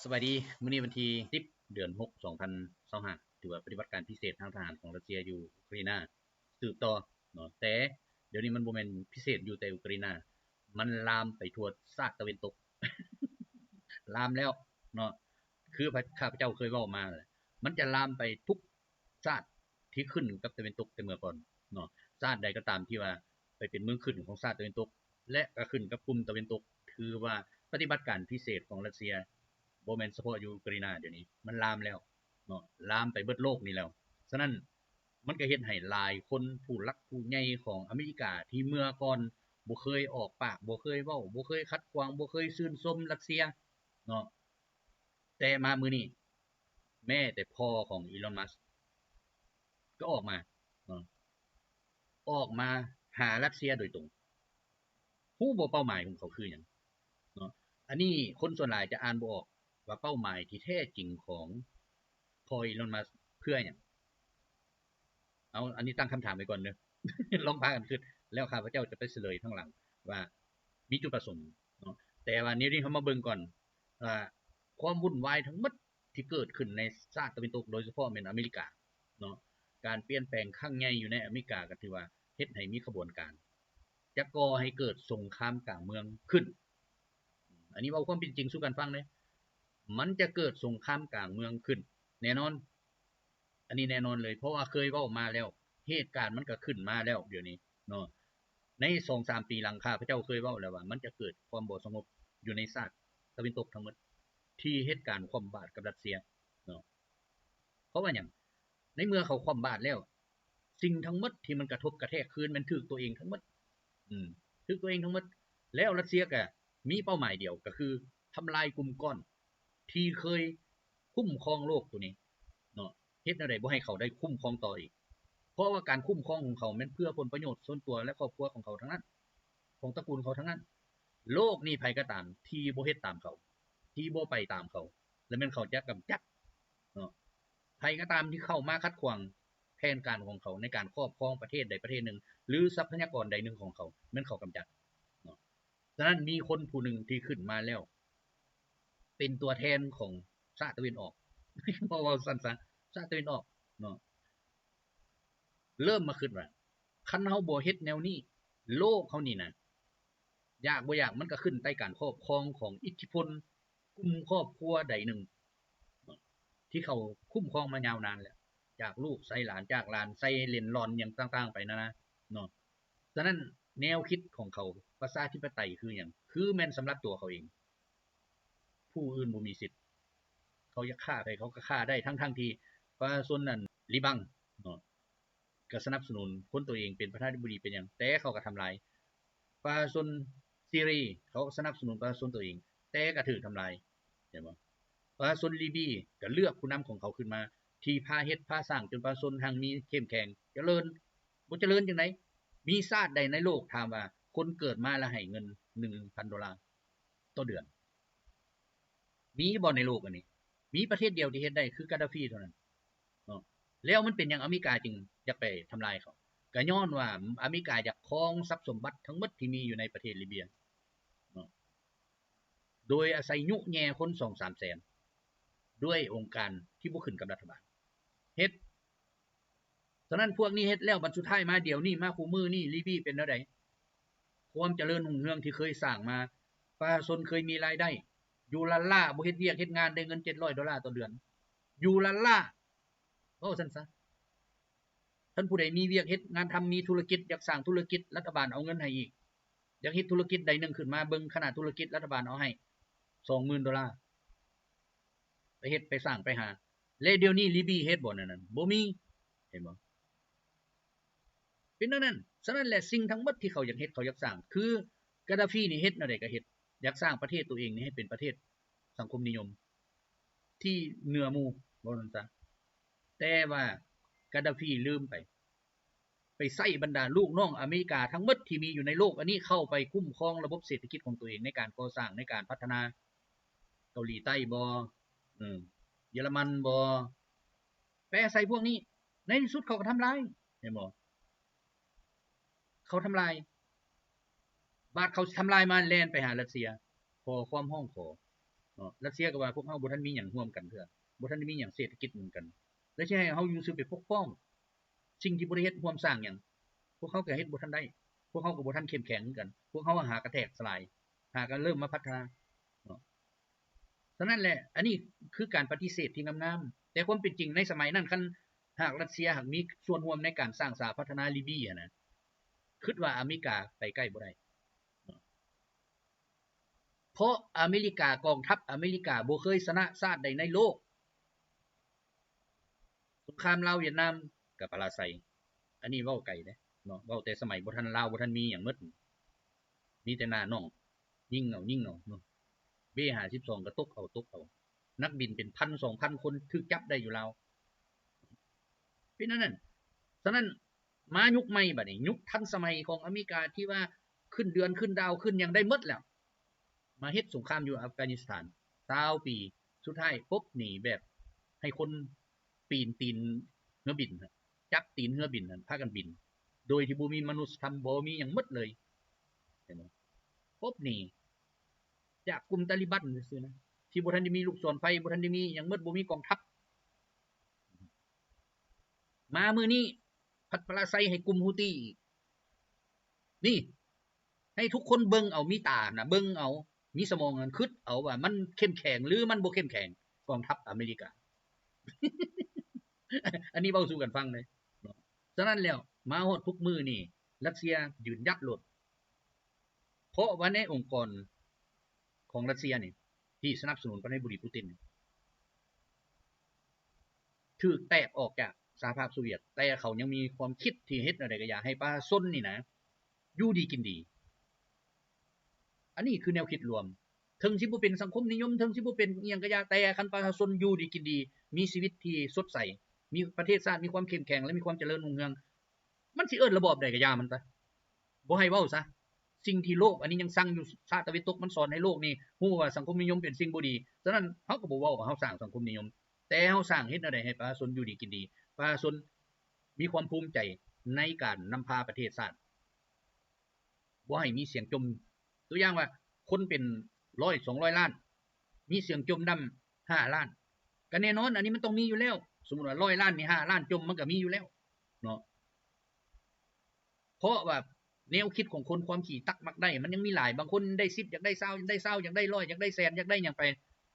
ສະບາຍດີ, ມື້ນີ້ວັນທີສິບ ເດືອນຫົກ ສອງພັນຊາວຫ້າ ຖືວ່າປະຕິບັດການພິເສດທາງທະຫານຂອງຣັດເຊຍຢູ່ອຸກຣາຍນາສືບຕໍ່ເນາະ, ແຕ່ດຽວນີ້ມັນບໍ່ແມ່ນພິເສດຢູ່ແຕ່ອຸກຣາຍນາ, ມັນລາມໄປທົ່ວຊາດຕາເວັນຕົກ, ລາມແລ້ວເນາະ, ຄືຂ້າພະເຈົ້າເຄີຍເວົ້າມາແຫຼະ, ມັນຈະລາມໄປທຸກຊາດທີ່ຂຶ້ນກັບຕາເວັນຕົກແຕ່ເມື່ອກ່ອນເນາະ, ຊາດໃດກໍຕາມທີ່ວ່າໄປເປັນເມືອງຂຶ້ນຂອງຊາດຕາເວັນຕົກ ແລະ ກໍຂຶ້ນກັບກຸ່ມຕາເວັນຕົກ, ຖືວ່າປະຕິບັດການພິເສດຂອງຣັດເຊຍບໍ່ແມ່ນສະເພາະຢູ່ອຸກຣາຍນາ, ດຽວນີ້ມັນລາມແລ້ວເນາະ, ລາມໄປເບິດໂລກນີ້ແລ້ວ. ສະນັ້ນ ມັນກໍເຮັດໃຫ້ຫຼາຍຄົນ ຜູ້ຫຼັກຜູ້ໃຫຍ່ຂອງອາເມລິກາທີ່ເມື່ອກ່ອນບໍ່ເຄີຍອອກປາກ, ບໍ່ເຄີຍເວົ້າ, ບໍ່ເຄີຍຂັດຂວາງ, ບໍ່ເຄີຍຊື່ນຊົມຣັດເຊຍເນາະ, ແຕ່ມາມື້ນີ້ ແມ້ແຕ່ພໍ່ຂອງອີລອນ ມັສ ກໍອອກມາເນາະ, ອອກມາຫາຣັດເຊຍໂດຍຕົງ. ຮູ້ບໍ່ເປົ້າໝາຍຂອງເຂົາຄືຫຍັງເນາະ? ອັນນີ້ຄົນສ່ວນຫຼາຍຈະອ່ານບໍ່ອອກວ່າເປົ້າໝາຍທີ່ແທ້ຈິງຂອງພໍ່ອີລອນ ມັສ ເພື່ອຫຍັງ? ເອົາ ອັນນີ້ຕັ້ງຄຳຖາມໄວ້ກ່ອນເດີ, ລອງພາກັນຄິດ ແລ້ວຂ້າພະເຈົ້າຈະໄປສະເຫຼີຍທາງຫຼັງວ່າມີຈຸດປະສົງເນາະ. ແຕ່ວ່າແນວນີ້ເຮົາມາເບິ່ງກ່ອນວ່າ ຄວາມວຸ້ນວາຍທັງໝົດທີ່ເກີດຂຶ້ນໃນຊາດຕາເວັນຕົກ, ໂດຍສະເພາະແມ່ນອາເມລິກາເນາະ, ການປ່ຽນແປງຄັ້ງໃຫຍ່ຢູ່ໃນອາເມລິກາກໍຖືວ່າເຮັດໃຫ້ມີຂະບວນການ ຈະກໍ່ໃຫ້ເກີດສົງຄາມກາງເມືອງຂຶ້ນ. ອັນນີ້ເວົ້າຄວາມເປັນຈິງສູ່ກັນຟັງເດ້, ມັນຈະເກີດສົງຄາມກາງເມືອງຂຶ້ນແນ່ນອນ, ອັນນີ້ແນ່ນອນເລີຍ, ເພາະວ່າເຄີຍເວົ້າມາແລ້ວ, ເຫດການມັນກໍຂຶ້ນມາແລ້ວດຽວນີ້ເນາະ. ໃນສອງສາມປີຫຼັງ ຂ້າພະເຈົ້າເຄີຍເວົ້າແລ້ວວ່າ ມັນຈະເກີດຄວາມບໍ່ສະຫງົບຢູ່ໃນຊາດຕາເວັນຕົກທັງໝົດ ທີ່ເຮັດການຄວ່ຳບາດກັບຣັດເຊຍເນາະ. ເພາະວ່າຫຍັງ? ໃນເມື່ອເຂົາຄວ່ຳບາດແລ້ວ, ສິ່ງທັງໝົດທີ່ມັນກະທົບກະແທກຄືນແມ່ນຖືກຕົວເອງທັງໝົດ, ອືມ, ຖືກຕົວເອງທັງໝົດ. ແລ້ວຣັດເຊຍກະມີເປົ້າໝາຍດຽວ, ກະຄືທຳລາຍກຸ່ມກ້ອນທີ່ເຄີຍຄຸ້ມຄອງໂລກໂຕນີ້ເນາະ, ເຮັດແນວໃດບໍ່ໃຫ້ເຂົາໄດ້ຄຸ້ມຄອງຕໍ່ອີກ, ເພາະວ່າການຄຸ້ມຄອງຂອງເຂົາແມ່ນເພື່ອຜົນປະໂຫຍດສ່ວນຕົວ ແລະ ຄອບຄົວຂອງເຂົາທັງນັ້ນ, ຂອງຕະກູນເຂົາທັງນັ້ນ. ໂລກນີ້ໃຜກໍຕາມທີ່ບໍ່ເຮັດຕາມເຂົາ, ທີ່ບໍ່ໄປຕາມເຂົາ, ແລ້ວແມ່ນເຂົາຈະກຳຈັດເນາະ. ໃຜກໍຕາມທີ່ເຂົ້າມາຂັດຂວາງແຜນການຂອງເຂົາໃນການຄອບຄອງປະເທດໃດປະເທດໜຶ່ງ ຫຼື ຊັບພະຍາກອນໃດໜຶ່ງຂອງເຂົາ, ແມ່ນເຂົາກຳຈັດເນາະ. ສະນັ້ນ ມີຄົນຜູ້ໜຶ່ງທີ່ຂຶ້ນມາແລ້ວ ເປັນຕົວແທນຂອງຊາດຕາເວັນອອກ, ເວົ້າ ເວົ້າຊັ້ນຊະ, ຊາດຕາເວັນອອກເນາະ, ເລີ່ມມາຄິດວ່າ ຄັນເຮົາບໍ່ເຮັດແນວນີ້, ໂລກເຮົານີ້ນະ ຢາກບໍ່ຢາກມັນກໍຂຶ້ນໃຕ້ການຄອບຄອງຂອງອິດທິພົນກຸ່ມຄອບຄົວໃດໜຶ່ງ ທີ່ເຂົາຄຸ້ມຄອງມາຍາວນານແລ້ວ, ຈາກລູກໃສ່ຫຼານ, ຈາກຫຼານໃສ່ເຫຼັ້ນຫຼອນຫຍັງຕ່າງໆໄປນານາເນາະ. ສະນັ້ນ ແນວຄິດຂອງເຂົາ ປະຊາທິປະໄຕຄືຫຍັງ? ຄືແມ່ນສຳລັບຕົວເຂົາເອງ, ຜູ້ອື່ນບໍ່ມີສິດ. ເຂົາຢາກຂ້າໃຜເຂົາກໍຂ້າໄດ້, ທັງໆທີ່ປະຊາຊົນນັ້ນລີບັງເນາະ ກໍສະໜັບສະໜູນຄົນຕົວເອງເປັນປະທານາທິບໍດີເປັນຫຍັງ, ແຕ່ເຂົາກໍທຳລາຍ. ປະຊາຊົນຊີຣີ ເຂົາກໍສະໜັບສະໜູນປະຊາຊົນຕົວເອງ, ແຕ່ກໍຖືກທຳລາຍ, ເຫັນບໍ່? ປະຊາຊົນລີບີ ກໍເລືອກຜູ້ນຳຂອງເຂົາຂຶ້ນມາ ທີ່ພາເຮັດພາສ້າງຈົນປະຊາຊົນຮັ່ງມີເຂັ້ມແຂງ, ຈະເລີນ. ບໍ່ຈະເລີນຈັ່ງໃດ? ມີຊາດໃດໃນໂລກ ຖາມວ່າ ຄົນເກີດມາແລ້ວໃຫ້ເງິນໜຶ່ງພັນໂດລາຕໍ່ເດືອນ? ມີບໍ່ໃນໂລກອັນນີ້? ມີປະເທດດຽວທີ່ເຮັດໄດ້ຄືກາດາຟີເທົ່ານັ້ນເນາະ. ແລ້ວມັນເປັນຫຍັງອາເມລິກາຈຶ່ງຢາກໄປທຳລາຍເຂົາ? ກໍຍ້ອນວ່າອາເມລິກາຢາກຄອງຊັບສົມບັດທັງໝົດທີ່ມີຢູ່ໃນປະເທດລີເບຍເນາະ, ໂດຍອາໄສຍຸແຍ່ຄົນສອງສາມແສນ ດ້ວຍອົງການທີ່ບໍ່ຂຶ້ນກັບລັດຖະບານເຮັດ. ສະນັ້ນ ພວກນີ້ເຮັດແລ້ວ ບັດສຸດທ້າຍມາດຽວນີ້ ມາຄູ່ມື້ນີ້ ລີບີເປັນແນວໃດ? ຄວາມຈະເລີນຮຸ່ງເຮືອງທີ່ເຄີຍສ້າງມາ, ປະຊາຊົນເຄີຍມີລາຍໄດ້, ຢູ່ລ້າໆ ບໍ່ເຮັດວຽກເຮັດງານ ໄດ້ເງິນເຈັດຮ້ອຍໂດລາຕໍ່ເດືອນ, ຢູ່ລ້າໆ ເວົ້າຊັ້ນຊະ. ຄັນຜູ້ໃດມີວຽກເຮັດງານທຳ, ມີທຸລະກິດ, ຢາກສ້າງທຸລະກິດ, ລັດຖະບານເອົາເງິນໃຫ້ອີກ. ຢາກເຮັດທຸລະກິດໃດໜຶ່ງຂຶ້ນມາ, ເບິ່ງຂະໜາດທຸລະກິດ ລັດຖະບານເອົາໃຫ້ສອງໝື່ນໂດລາ, ໄປເຮັດ ໄປສ້າງ ໄປຫາ. ແລະ ດຽວນີ້ລີບີເຮັດບໍ່ແນວນັ້ນ? ບໍ່ມີ, ເຫັນບໍ່? ເປັນແນວນັ້ນ. ສະນັ້ນແຫຼະ ສິ່ງທັງໝົດທີ່ເຂົາຢາກເຮັດ ເຂົາຢາກສ້າງ ຄືກາດາຟີນີ້ເຮັດແນວໃດກໍເຮັດ, ຢາກສ້າງປະເທດຕົວເອງນີ້ໃຫ້ເປັນປະເທດສັງຄົມນິຍົມທີ່ເໜືອໝູ່ ເວົ້າຊັ້ນຊະ. ແຕ່ວ່າກາດາຟີລືມໄປ ໄປໃຊ້ບັນດາລູກນ້ອງອາເມລິກາທັງໝົດທີ່ມີຢູ່ໃນໂລກອັນນີ້ ເຂົ້າໄປຄຸ້ມຄອງລະບົບເສດຖະກິດຂອງຕົວເອງ ໃນການກໍ່ສ້າງ ໃນການພັດທະນາ. ເກົາຫຼີໃຕ້ບໍ? ເອີ ເຢຍລະມັນບໍ? ໄປອາໄສພວກນີ້. ໃນທີ່ສຸດເຂົາກໍທຳລາຍ, ເຫັນບໍ່? ເຂົາທຳລາຍ. ບາດເຂົາຊິທຳລາຍມາ ແລ່ນໄປຫາຣັດເຊຍ ຂໍຄວາມຮ້ອງຂໍ. ເນາະ. ຣັດເຊຍກໍວ່າພວກເຮົາບໍ່ທັນມີຫຍັງຮ່ວມກັນເທື່ອ, ບໍ່ທັນໄດ້ມີຫຍັງເສດຖະກິດນຳກັນ, ແລ້ວຊິໃຫ້ເຮົາຢູ່ຊື່ໄປປົກປ້ອງສິ່ງທີ່ບໍ່ໄດ້ເຮັດຮ່ວມສ້າງຫຍັງ? ພວກເຮົາກໍເຮັດບໍ່ທັນໄດ້, ພວກເຮົາກໍບໍ່ທັນເຂັ້ມແຂງຄືກັນ, ພວກເຮົາຫາກະແຕກສະຫຼາຍ, ຫາກະເລີ່ມມາພັດທະນາເນາະ. ສະນັ້ນແຫຼະ ອັນນີ້ຄືການປະຕິເສດທີ່ງາມໆ, ແຕ່ຄວາມເປັນຈິງໃນສະໄໝນັ້ນ ຄັນຫາກຣັດເຊຍຫາກມີສ່ວນຮ່ວມໃນການສ້າງສາພັດທະນາລີບຽຫັ້ນນະ, ຄິດວ່າອາເມລິກາໄປໃກ້ບໍ່ໄດ້ເນາະ. ເພາະອາເມລິກາ, ກອງທັບອາເມລິກາບໍ່ເຄີຍຊະນະຊາດໃດໃນໂລກ. ສົງຄາມລາວຫວຽດນາມກໍປະລາໄຊ, ອັນນີ້ເວົ້າໄກເດ້ເນາະ, ເວົ້າແຕ່ສະໄໝບໍ່ທັນ, ລາວບໍ່ທັນມີຫຍັງໝົດ, ມີແຕ່ໜ້າໜອງ, ຍິງເອົາ, ຍິງເອົາເນາະ. ເບຫ້າສິບສອງກໍຕົກເອົາ, ຕົກເອົາ, ນັກບິນເປັນພັນສອງພັນຄົນຖືກຈັບໄດ້ຢູ່ລາວ. ເປັນອັນນັ້ນ. ສະນັ້ນ ມາຍຸກໃໝ່ບັດນີ້, ຍຸກທັນສະໄໝຂອງອາເມລິກາທີ່ວ່າຂຶ້ນເດືອນ, ຂຶ້ນດາວ, ຂຶ້ນຫຍັງໄດ້ໝົດແລ້ວ, ມາເຮັດສົງຄາມຢູ່ອັຟການິສຖານຊາວປີ, ສຸດທ້າຍປົບໜີແບບໃຫ້ຄົນປີນຕີນເຮືອບິນ, ຈັບຕີນເຮືອບິນຫັ້ນ ພາກັນບິນ ໂດຍທີ່ບໍ່ມີມະນຸດສະທຳ, ບໍ່ມີຫຍັງໝົດເລີຍ, ເຫັນບໍ່? ປົບໜີຈາກກຸ່ມຕາລີບັນຊື່ໆນະ, ທີ່ບໍ່ທັນໄດ້ມີລູກສອນໄຟ, ບໍ່ທັນໄດ້ມີຫຍັງໝົດ, ບໍ່ມີກອງທັບ. ມາມື້ນີ້ພັດປະລາໄຊໃຫ້ກຸ່ມຮູ້ຕີອີກ. ນີ້ ໃຫ້ທຸກຄົນເບິ່ງເອົາ, ມີຕານະເບິ່ງເອົາ, ມີສະໝອງຫັ້ນຄິດເອົາວ່າມັນເຂັ້ມແຂງ ຫຼື ມັນບໍ່ເຂັ້ມແຂງ, ກອງທັບອາເມລິກາ. ອັນນີ້ເວົ້າສູ່ກັນຟັງເດ້ເນາະ. ສະນັ້ນແລ້ວ ມາຮອດທຸກມື້ນີ້ ຣັດເຊຍຢືນຢັດໂລດ, ເພາະວ່າໃນອົງກອນຂອງຣັດເຊຍນີ້ ທີ່ສະໜັບສະໜູນປະທານາທິບໍດີປູຕິນນີ້ ຖືກແຕກອອກຈາກສະຫະພາບໂຊວຽດ, ແຕ່ເຂົາຍັງມີຄວາມຄິດທີ່ເຮັດແນວໃດກໍຢ່າໃຫ້ປະຊາຊົນນີ້ນະ ຢູ່ດີກິນດີ. ອັນນີ້ຄືແນວຄິດລວມ. ເຖິງຊິບໍ່ເປັນສັງຄົມນິຍົມ, ເຖິງຊິບໍ່ເປັນອີ່ຫຍັງກໍຢ່າ, ແຕ່ຄັນປະຊາຊົນຢູ່ດີກິນດີ, ມີຊີວິດທີ່ສົດໃສ, ມີປະເທດຊາດມີຄວາມເຂັ້ມແຂງ ແລະ ມີຄວາມຈະເລີນຮຸ່ງເຮືອງ, ມັນຊິເອີ້ນລະບອບໃດກໍຢ່າມັນຊະ. ບໍ່ໃຫ້ເວົ້າຊະ. ສິ່ງທີ່ໂລກອັນນີ້ຍັງຊັງຢູ່, ຊາດຕາເວັນຕົກມັນສອນໃຫ້ໂລກນີ້ຮູ້ວ່າສັງຄົມນິຍົມເປັນສິ່ງບໍ່ດີ. ສະນັ້ນ ເຮົາກໍບໍ່ເວົ້າວ່າເຮົາສ້າງສັງຄົມນິຍົມ, ແຕ່ເຮົາສ້າງເຮັດແນວໃດໃຫ້ປະຊາຊົນຢູ່ດີກິນດີ, ປະຊາຊົນມີຄວາມພູມໃຈໃນການນຳພາປະເທດຊາດ. ບໍ່ໃຫ້ມີສຽງຈົ່ມ. ຕົວຢ່າງວ່າ ຄົນເປັນຮ້ອຍ ສອງຮ້ອຍລ້ານ, ມີສຽງຈົ່ມນຳຫ້າລ້ານ, ກໍແນ່ນອນ ອັນນີ້ມັນຕ້ອງມີຢູ່ແລ້ວ. ສົມມຸດວ່າຮ້ອຍລ້ານນີ້ ຫ້າລ້ານຈົ່ມ ມັນກໍມີຢູ່ແລ້ວເນາະ. ເພາະວ່າແນວຄິດຂອງຄົນ ຄວາມຂີ້ຕັກມັກໄດ້ ມັນຍັງມີຫຼາຍ. ບາງຄົນໄດ້ສິບ ຢາກໄດ້ຊາວ, ຢາກໄດ້ຊາວ, ຢາກໄດ້ຮ້ອຍ, ຢາກໄດ້ແສນ, ຢາກໄດ້ຫຍັງໄປ,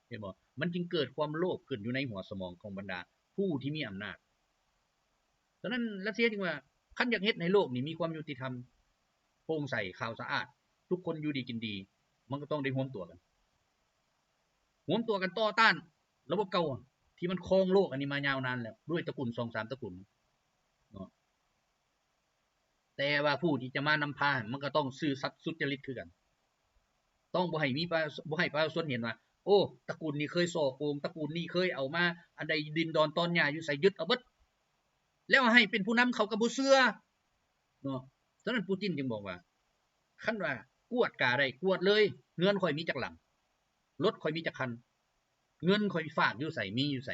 ເຫັນບໍ່? ມັນຈຶ່ງເກີດຄວາມໂລບຂຶ້ນຢູ່ໃນຫົວສະໝອງຂອງບັນດາຜູ້ທີ່ມີອຳນາດ. ສະນັ້ນ ຣັດເຊຍຈຶ່ງວ່າ ຄັນຢາກເຮັດໃຫ້ໂລກນີ້ມີຄວາມຍຸຕິທຳ, ໂປ່ງໃສ, ຂາວສະອາດ, ທຸກຄົນຢູ່ດີກິນດີ, ມັນກໍຕ້ອງໄດ້ຮວມຕົວກັນ, ຮວມຕົວກັນຕໍ່ຕ້ານລະບົບເກົ່າທີ່ມັນຄອງໂລກອັນນີ້ມາຍາວນານແລ້ວ ດ້ວຍຕະກຸນສອງສາມຕະກຸນເນາະ. ແຕ່ວ່າຜູ້ທີ່ຈະມານຳພາ ມັນກໍຕ້ອງຊື່ສັດສຸດຈະລິດຄືກັນ. ຕ້ອງບໍ່ໃຫ້ມີປະ, ບໍ່ໃຫ້ປະຊາຊົນເຫັນວ່າ ໂອ້ ຕະກຸນນີ້ເຄີຍສໍ້ໂກງ, ຕະກຸນນີ້ເຄີຍເອົາມາ ອັນໃດດິນດອນຕອນຫຍ້າຢູ່ໃສ ຍຶດເອົາເບິດ. ແລ້ວໃຫ້ເປັນຜູ້ນຳ ເຂົາກໍບໍ່ເຊື່ອເນາະ. ສະນັ້ນ ປູຕິນຈຶ່ງບອກວ່າ ຄັນວ່າກວດກາໄດ້ ກວດເລີຍ, ເຮືອນຂ້ອຍມີຈັກຫຼັງ, ລົດຂ້ອຍມີຈັກຄັນ, ເງິນຂ້ອຍຝາກຢູ່ໃສ, ມີຢູ່ໃສ,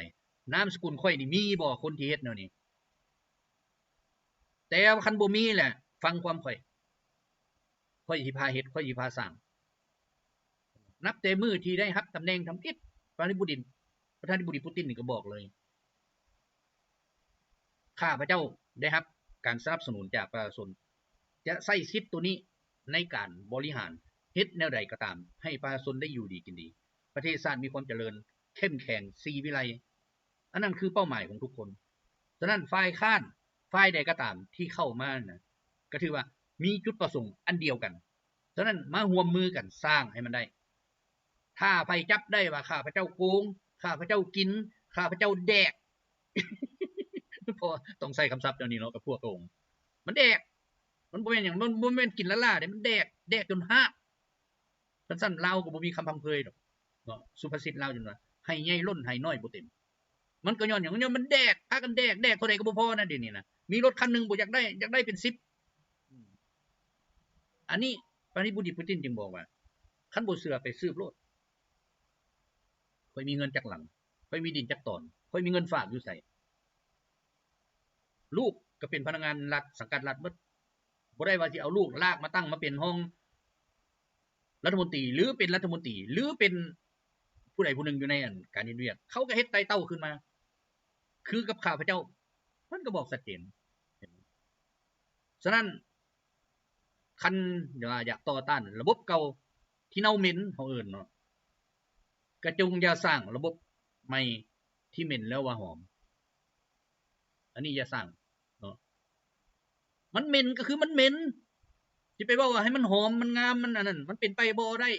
ນາມສະກຸນຂ້ອຍນີ້ມີບໍ່ ຄົນທີ່ເຮັດແນວນີ້? ແຕ່ວ່າຄັນບໍ່ມີແຫຼະ ຟັງຄວາມຂ້ອຍ, ຂ້ອຍຊິພາເຮັດ, ຂ້ອຍຊິພາສ້າງ. ນັບແຕ່ມື້ທີ່ໄດ້ຮັບຕຳແໜ່ງທຳອິດ, ປະທານາທິບໍດີ, ປະທານາທິບໍດີປູຕິນນີ້ກໍບອກເລີຍ, ຂ້າພະເຈົ້າໄດ້ຮັບການສະໜັບສະໜູນຈາກປະຊາຊົນ, ຈະໃຊ້ສິດໂຕນີ້ໃນການບໍລິຫານ, ເຮັດແນວໃດກໍຕາມ ໃຫ້ປະຊາຊົນໄດ້ຢູ່ດີກິນດີ, ປະເທດຊາດມີຄວາມຈະເລີນ, ເຂັ້ມແຂງ, ສີວິໄລ. ອັນນັ້ນຄືເປົ້າໝາຍຂອງທຸກຄົນ. ສະນັ້ນ ຝ່າຍຄ້ານ ຝ່າຍໃດກໍຕາມທີ່ເຂົ້າມານະ ກໍຖືວ່າມີຈຸດປະສົງອັນດຽວກັນ. ສະນັ້ນ ມາຮ່ວມມືກັນສ້າງໃຫ້ມັນໄດ້. ຖ້າໃຜຈັບໄດ້ວ່າຂ້າພະເຈົ້າໂກງ, ຂ້າພະເຈົ້າກິນ, ຂ້າພະເຈົ້າແດກ, ເພາະວ່າຕ້ອງໃຊ້ຄຳສັບແນວນີ້ເນາະ ກັບພວກພະອົງ, ມັນແດກ, ມັນບໍ່ແມ່ນຫຍັງ, ມັນບໍ່ແມ່ນກິນລ້າໆເດ້, ມັນແດກ, ແດກຈົນຮາກ. ຄັນຊັ້ນລາວກໍບໍ່ມີຄຳພັ່ງເພີຍດອກເນາະ. ສຸພາສິດລາວຈັ່ງວ່າ ໄຮ່ໃຫຍ່ລົ້ນໄຮ່ນ້ອຍບໍ່ເຕັມ. ມັນກໍຍ້ອນຫຍັງ? ຍ້ອນມັນແດກ, ພາກັນແດກ, ແດກເທົ່າໃດກໍບໍ່ພໍນະ ດຽວນີ້ນະ. ມີລົດຄັນໜຶ່ງບໍ່ຢາກໄດ້, ຢາກໄດ້ເປັນສິບ. ອັນນີ້ປະທານາທິບໍດີປູຕິນຈຶ່ງບອກວ່າ ຄັນບໍ່ເຊື່ອໄປສືບໂລດ. ຂ້ອຍມີເຮືອນຈັກຫຼັງ, ຂ້ອຍມີດິນຈັກຕອນ, ຂ້ອຍມີເງິນຝາກຢູ່ໃສ. ລູກກໍເປັນພະນັກງານລັດ, ສັງກັດລັດໝົດ. ບໍ່ໄດ້ວ່າຊິເອົາລູກລາກມາຕັ້ງມາເປັນຮອງລັດຖະມົນຕີ ຫຼື ເປັນລັດຖະມົນຕີ ຫຼື ເປັນ ຜູ້ໃດຜູ້ໜຶ່ງຢູ່ໃນອັນການເຮັດວຽກ ເຂົາກໍເຮັດໄຕ່ເຕົ້າຂຶ້ນມາ ຄືກັບຂ້າພະເຈົ້າ ເພິ່ນກໍບອກຊັດເຈນ. ສະນັ້ນ ຄັນວ່າຢາກຕໍ່ຕ້ານລະບົບເກົ່າທີ່ເນົ່າເໝັນ ເຮົາເອີ້ນເນາະ ກະຈົ່ງຢ່າສ້າງລະບົບໃໝ່ທີ່ເໝັນແລ້ວວ່າຫອມ. ອັນນີ້ຢ່າສ້າງເນາະ ມັນເໝັນກໍຄືມັນເໝັນ ຊິໄປເວົ້າວ່າໃຫ້ມັນຫອມ ມັນງາມ ມັນອັນນັ້ນ ມັນເປັນໄປບໍ່ໄດ້.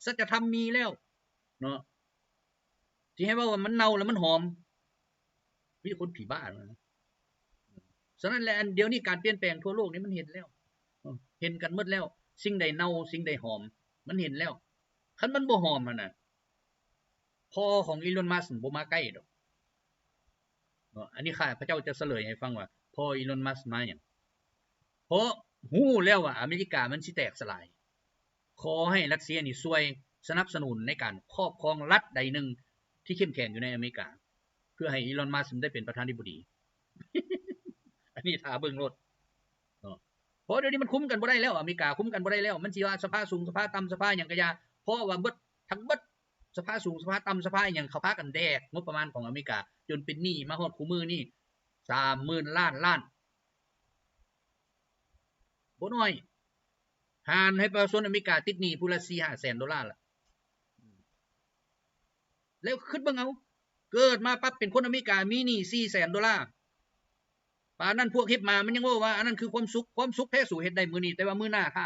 ສັດຈະທຳມີແລ້ວເນາະ ຊິໃຫ້ເວົ້າວ່າມັນເນົ່າແລ້ວມັນຫອມ ມີແຕ່ຄົນຜີບ້າເທົ່ານັ້ນ. ສະນັ້ນແຫຼະ ອັນດຽວນີ້ການປ່ຽນແປງທົ່ວໂລກນີ້ມັນເຫັນແລ້ວ ເຫັນກັນໝົດແລ້ວ ສິ່ງໃດເນົ່າ ສິ່ງໃດຫອມ ມັນເຫັນແລ້ວ. ຄັນມັນບໍ່ຫອມຫັ້ນນະ ພໍ່ຂອງອີລອນ ມັສ ບໍ່ມາໃກ້ດອກເນາະ. ອັນນີ້ຂ້າພະເຈົ້າຈະສະເຫຼີຍໃຫ້ຟັງວ່າ ພໍ່ອີລອນ ມັສ ມາຫຍັງ? ເພາະຮູ້ແລ້ວວ່າອາເມລິກາມັນຊິແຕກສະຫຼາຍ. ຂໍໃຫ້ຣັດເຊຍນີ້ຊ່ວຍສະໜັບສະໜູນໃນການຄອບຄອງລັດໃດໜຶ່ງທີ່ເຂັ້ມແຂງຢູ່ໃນອາເມລິກາ ເພື່ອໃຫ້ອີລອນ ມັສ ໄດ້ເປັນປະທານາທິບໍດີ. ອັນນີ້ຖ້າເບິ່ງໂລດເນາະ ເພາະດຽວນີ້ມັນຄຸມກັນບໍ່ໄດ້ແລ້ວ ອາເມລິກາຄຸມກັນບໍ່ໄດ້ແລ້ວ. ມັນຊິວ່າສະພາສູງ ສະພາຕ່ຳ ສະພາຫຍັງກະຢ່າ ເພາະວ່າເບິດ ທັງເບິດ ສະພາສູງ ສະພາຕ່ຳ ສະພາຫຍັງ ເຂົາພາກັນແດກງົບປະມານຂອງອາເມລິກາ ຈົນເປັນໜີ້ມາຮອດຄູ່ມື້ນີ້ ສາມໝື່ນລ້ານລ້ານ ບໍ່ໜ້ອຍ. ຫານໃຫ້ປະຊາຊົນອາເມລິກາຕິດໜີ້ຜູ້ລະສີ່ຫ້າແສນໂດລາລະ. ແລ້ວຄິດເບິ່ງເອົາ ເກີດມາປັບເປັນຄົນອາເມລິກາມີໜີ້ສີ່ແສນໂດລາ ປານນັ້ນພວກເຮັບມາມັນຍັງເວົ້າວ່າອັນນັ້ນຄືຄວາມສຸກ. ຄວາມສຸກແທ້ສູເຮັດໄດ້ມື້ນີ້ ແຕ່ວ່າມື້ໜ້າຖ້າ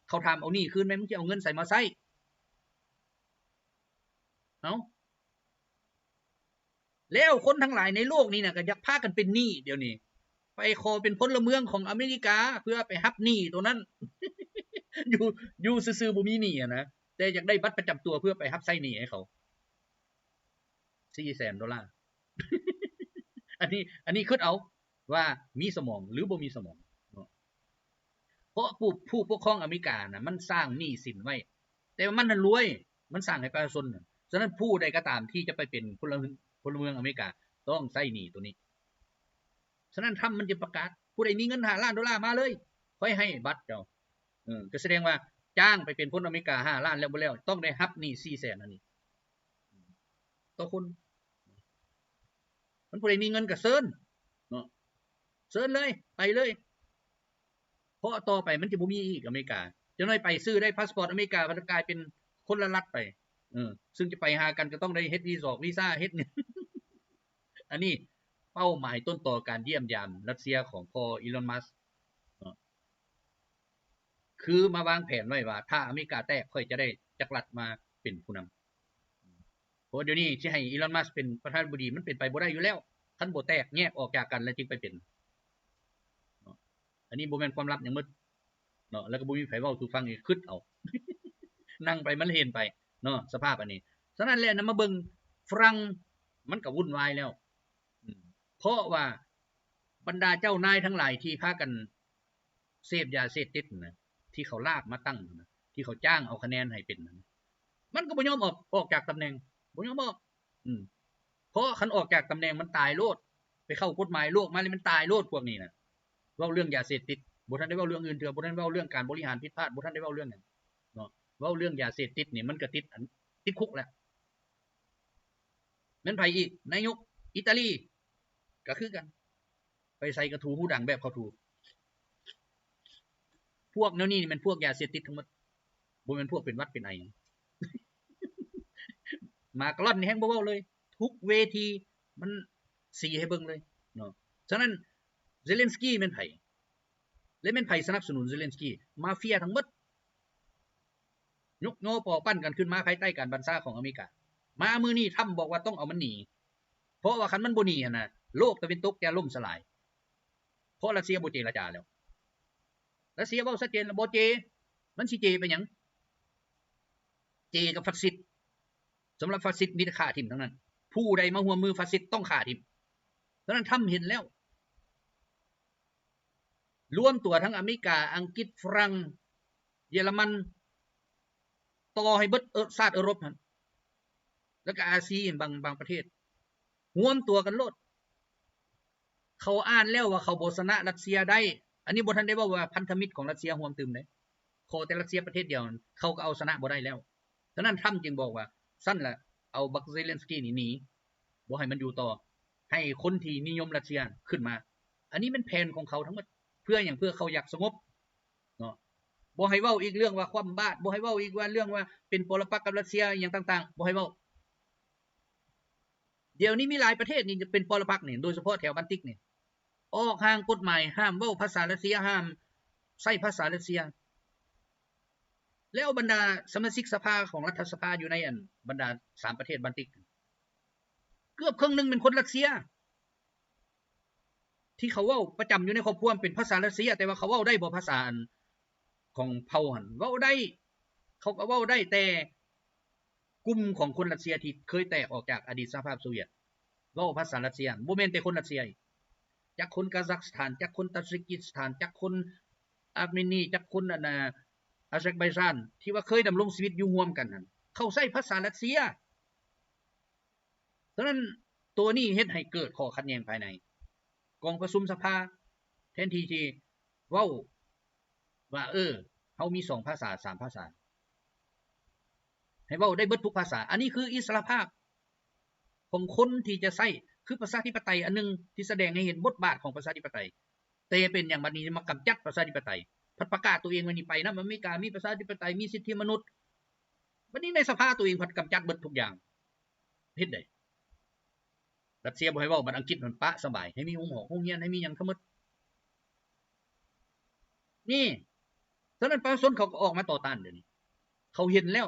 ເຂົາຖາມເອົາໜີ້ຄືນແມ່ນ ມຶງຊິເອົາເງິນໃສມາໃຊ້? ເອົ້າ ແລ້ວຄົນທັງຫຼາຍໃນໂລກນີ້ນະ ກໍຢາກພາກັນເປັນໜີ້ດຽວນີ້ ໄປຂໍເປັນພົນລະເມືອງຂອງອາເມລິກາ ເພື່ອໄປຮັບໜີ້ໂຕນັ້ນ. ຢູ່ ຢູ່ຊື່ໆບໍ່ມີໜີ້ຫັ້ນນະ ແຕ່ຢາກໄດ້ບັດປະຈຳຕົວເພື່ອໄປຮັບໃຊ້ໜີ້ໃຫ້ເຂົາ ສີ່ແສນໂດລາ. ອັນນີ້ ອັນນີ້ຄິດເອົາວ່າມີສະໝອງ ຫຼື ບໍ່ມີສະໝອງເນາະ. ເພາະຜູ້ ຜູ້ປົກຄອງອາເມລິການະ ມັນສ້າງໜີ້ສິນໄວ້ ແຕ່ວ່າມັນຫັ້ນລວຍ ມັນສ້າງໃຫ້ປະຊາຊົນ. ສະນັ້ນຜູ້ໃດກໍຕາມທີ່ຈະໄປເປັນພົນລະ ພົນລະເມືອງອາເມລິກາ ຕ້ອງໃຊ້ໜີ້ໂຕນີ້. ສະນັ້ນທຳມັນຈຶ່ງປະກາດ ຜູ້ໃດມີເງິນຫ້າລ້ານໂດລາມາເລີຍ ຂ້ອຍໃຫ້ບັດເຈົ້າ. ເອີ ກໍສະແດງວ່າຈ້າງໄປເປັນພົນອາເມລິກາຫ້າລ້ານແລ້ວບໍ່ແລ້ວ ຕ້ອງໄດ້ຮັບໜີ້ສີ່ແສນອັນນີ້ ຕໍ່ຄົນ. ມັນຜູ້ໃດມີເງິນກໍເຊີນເນາະ ເຊີນເລີຍ ໄປເລີຍ. ເພາະຕໍ່ໄປມັນຈະບໍ່ມີອີກອາເມລິກາ. ຈັກໜ້ອຍໄປຊື້ໄດ້ພາສປອດອາເມລິກາ ມັນຈະກາຍເປັນຄົນລະລັດໄປ. ເອີ ຊຶ່ງຈະໄປຫາກັນກໍຕ້ອງໄດ້ເຮັດວີຊອກວີຊາ ເຮັດ ອັນນີ້ເປົ້າໝາຍຕົ້ນຕໍການຢ້ຽມຢາມຣັດເຊຍຂອງພໍ່ອີລອນ ມັສ ເນາະ ຄືມາວາງແຜນໄວ້ວ່າ ຖ້າອາເມລິກາແຕກ ຂ້ອຍຈະໄດ້ຈັກລັດມາເປັນຜູ້ນຳ. ເພາະວ່າດຽວນີ້ຊິໃຫ້ອີລອນ ມັສ ເປັນປະທານາທິບໍດີ ມັນເປັນໄປບໍ່ໄດ້ຢູ່ແລ້ວ. ຄັນບໍ່ແຕກແຍກອອກຈາກກັນແລ້ວຈຶ່ງໄປເປັນເນາະ. ອັນນີ້ບໍ່ແມ່ນຄວາມລັບຫຍັງໝົດເນາະ ແລ້ວກໍບໍ່ມີໃຜເວົ້າສູ່ຟັງອີກ ຄິດເອົາ ນັ່ງໄປມັນເຫັນໄປເນາະ ສະພາບອັນນີ້. ສະນັ້ນແຫຼະນຳມາເບິ່ງຝຣັ່ງ ມັນກໍວຸ່ນວາຍແລ້ວ ເພາະວ່າບັນດາເຈົ້ານາຍທັງຫຼາຍທີ່ພາກັນ ເສບຢາເສບຕິດນະ ທີ່ເຂົາລາກມາຕັ້ງນະ ທີ່ເຂົາຈ້າງເອົາຄະແນນໃຫ້ເປັນນະ ມັນກໍບໍ່ຍອມອອກ ອອກຈາກຕຳແໜ່ງ ບໍ່ຍອມອອກ. ອືມ ເພາະຄັນອອກຈາກຕຳແໜ່ງມັນຕາຍໂລດ ໄປເຂົ້າກົດໝາຍໂລກມາແລ້ວມັນຕາຍໂລດ ພວກນີ້ນະ. ເວົ້າເລື່ອງຢາເສບຕິດ ບໍ່ທັນໄດ້ເວົ້າເລື່ອງອື່ນເທື່ອ ບໍ່ທັນເວົ້າເລື່ອງການບໍລິຫານຜິດພາດ ບໍ່ທັນໄດ້ເວົ້າເລື່ອງຫຍັງເນາະ. ເວົ້າເລື່ອງຢາເສບຕິດນີ້ມັນກໍຕິດອັນ ຕິດຄຸກແລ້ວ. ແມ່ນໃຜອີກ? ນາຍົກອີຕາລີກໍຄືກັນ. ໄປໃສກໍຖູຫູດັງແບບເຂົາຖູ. ພວກແນວນີ້ນີ້ແມ່ນພວກຢາເສບຕິດທັງໝົດ ບໍ່ແມ່ນພວກເປັນຫວັດເປັນໄອ. ມາກາລອນນີ້ແຮ່ງບໍ່ເວົ້າເລີຍ ທຸກເວທີມັນສີໃຫ້ເບິ່ງເລີຍເນາະ. ສະນັ້ນ ເຊເລັນສກີແມ່ນໃຜ ແລະ ແມ່ນໃຜສະໜັບສະໜູນເຊເລັນສກີ? ມາເຟຍທັງໝົດ. ຍົກຍໍປໍ້ວປັ້ນກັນຂຶ້ນມາພາຍໃຕ້ການບັນຊາຂອງອາເມລິກາ. ມາມື້ນີ້ທຳບອກວ່າຕ້ອງເອົາມັນໜີ ເພາະວ່າຄັນມັນບໍ່ໜີຫັ້ນນະ ໂລກຕາເວັນຕົກຈະລົ້ມສະຫຼາຍ ເພາະຣັດເຊຍບໍ່ເຈລະຈາແລ້ວ. ຣັດເຊຍເວົ້າຊັດເຈນແລ້ວ ບໍ່ເຈ. ມັນຊິເຈໄປຫຍັງ? ເຈກັບຟາຊິດ. ສຳລັບຟາຊິດມີແຕ່ຂ້າຖິ້ມທັງນັ້ນ. ຜູ້ໃດມາຮ່ວມມືຟາຊິດຕ້ອງຂ້າຖິ້ມ. ສະນັ້ນທຳເຫັນແລ້ວ. ລວມຕົວທັງອາເມລິກາ, ອັງກິດ, ຝຣັ່ງ, ເຢຍລະມັນ, ຕໍ່ໃຫ້ເບິດເອີ ຊາດເອີຣົບຫັ້ນ ແລ້ວກະອາຊີບາງ ບາງປະເທດ ຮວມຕົວກັນໂລດ. ເຂົາອ່ານແລ້ວວ່າເຂົາບໍ່ຊະນະຣັດເຊຍໄດ້. ອັນນີ້ບໍ່ທັນໄດ້ເວົ້າວ່າພັນທະມິດຂອງຣັດເຊຍຮ່ວມຕື່ມເດ້. ຂໍແຕ່ຣັດເຊຍປະເທດດຽວ ເຂົາກໍເອົາຊະນະບໍ່ໄດ້ແລ້ວ. ສະນັ້ນທຳຈຶ່ງບອກວ່າ ຊັ້ນລະ ເອົາບັກເຊເລັນສກີນີ້ໜີ ບໍ່ໃຫ້ມັນຢູ່ຕໍ່ ໃຫ້ຄົນທີ່ນິຍົມຣັດເຊຍຂຶ້ນມາ. ອັນນີ້ແມ່ນແຜນຂອງເຂົາທັງໝົດ. ເພື່ອຫຍັງ? ເພື່ອເຂົາຢາກສະຫງົບເນາະ ບໍ່ໃຫ້ເວົ້າອີກເລື່ອງວ່າຄວ່ຳບາດ, ບໍ່ໃຫ້ເວົ້າອີກວ່າເລື່ອງວ່າເປັນປໍລະປັກກັບຣັດເຊຍ ອີ່ຫຍັງຕ່າງໆ ບໍ່ໃຫ້ເວົ້າ. ດຽວນີ້ມີຫຼາຍປະເທດນີ້ເປັນປໍລະປັກນີ້ ໂດຍສະເພາະແຖວບານຕິກນີ້ ອອກຮ່າງກົດໝາຍຫ້າມເວົ້າພາສາຣັດເຊຍ, ຫ້າມໃຊ້ພາສາຣັດເຊຍ. ແລ້ວບັນດາສະມາຊິກສະພາຂອງລັດຖະສະພາຢູ່ໃນອັນບັນດາສາມປະເທດບານຕິກ ເກືອບເຄິ່ງໜຶ່ງເປັນຄົນຣັດເຊຍ ທີ່ເຂົາເວົ້າປະຈຳຢູ່ໃນຄອບຄົວເປັນພາສາຣັດເຊຍ, ແຕ່ວ່າເຂົາເວົ້າໄດ້ບໍ່ພາສາອັນຂອງເຜົ່າຫັ້ນ? ເວົ້າໄດ້, ເຂົາກໍເວົ້າໄດ້, ແຕ່ກຸ່ມຂອງຄົນຣັດເຊຍທີ່ເຄີຍແຕກອອກຈາກອະດີດສະຫະພາບໂຊວຽດ ເວົ້າພາສາຣັດເຊຍ, ບໍ່ແມ່ນແຕ່ຄົນຣັດເຊຍ, ຈັກຄົນກາຊາກສະຖານ, ຈັກຄົນຕາຈິກິສຖານ, ຈັກຄົນອາເມນີ, ຈັກຄົນອັນນ່າ ອາເຊັກໄບຈານ ທີ່ວ່າເຄີຍດຳລົງຊີວິດຢູ່ຮ່ວມກັນຫັ້ນ ເຂົາໃຊ້ພາສາຣັດເຊຍ. ສະນັ້ນ ໂຕນີ້ເຮັດໃຫ້ເກີດຂໍ້ຂັດແຍ່ງພາຍໃນ ກອງປະຊຸມສະພາ ແທນທີ່ທີ່ເວົ້າວ່າ ເອີ ເຮົາມີສອງພາສາ ສາມພາສາ ໃຫ້ເວົ້າໄດ້ເບິດທຸກພາສາ. ອັນນີ້ຄືອິດສະຫຼະພາບຂອງຄົນທີ່ຈະໃຊ້ ຄືປະຊາທິປະໄຕອັນໜຶ່ງທີ່ສະແດງໃຫ້ເຫັນບົດບາດຂອງປະຊາທິປະໄຕ. ແຕ່ເປັນຫຍັງບັດນີ້ມາກຳຈັດປະຊາທິປະໄຕ? ພັດປະກາດໂຕເອງວ່ານີ້ໄປນຳອາເມລິກາ ມີປະຊາທິປະໄຕ ມີສິດທິມະນຸດ, ບັດນີ້ໃນສະພາໂຕເອງພັດກຳຈັດເບິດທຸກຢ່າງ. ເຮັດໃດ? ຣັດເຊຍບໍ່ໃຫ້ເວົ້າ, ບັດອັງກິດມັນປະສະບາຍ ໃຫ້ມີໂຮງ ໂຮງຮຽນ ໃຫ້ມີຫຍັງທັງໝົດ. ນີ້ ສະນັ້ນປະຊາຊົນເຂົາກໍອອກມາຕໍ່ຕ້ານດຽວນີ້. ເຂົາເຫັນແລ້ວ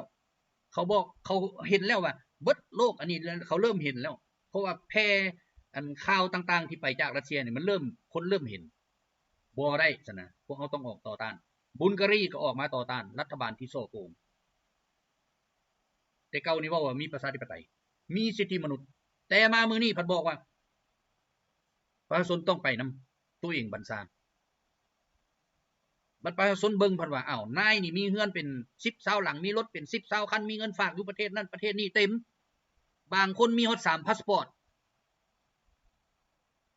ເຂົາບອກ ເຂົາເຫັນແລ້ວວ່າເບິດໂລກອັນນີ້ ເຂົາເລີ່ມເຫັນແລ້ວ ເພາະວ່າແຜ່ອັນຂ່າວຕ່າງໆທີ່ໄປຈາກຣັດເຊຍນີ້ ມັນເລີ່ມ ຄົນເລີ່ມເຫັນ ບໍ່ໄດ້ຊັ້ນນະ ພວກເຮົາຕ້ອງອອກຕໍ່ຕ້ານ. ບຸນກາຣີກໍອອກມາຕໍ່ຕ້ານລັດຖະບານທີ່ສໍ້ໂກງ. ແຕ່ເກົ່ານີ້ເວົ້າວ່າມີປະຊາທິປະໄຕ ມີສິດທິມະນຸດ, ແຕ່ມາມື້ນີ້ພັດບອກວ່າປະຊາຊົນຕ້ອງໄປນຳໂຕເອງບັນຊາ. ບັດປະຊາຊົນເບິ່ງພັດວ່າ ອ້າວ ນາຍນີ້ມີເຮືອນເປັນສິບຊາວຫຼັງ, ມີລົດເປັນສິບຊາວຄັນ, ມີເງິນຝາກຢູ່ປະເທດນັ້ນປະເທດນີ້ເຕັມ, ບາງຄົນມີຮອດສາມພາສປອດ.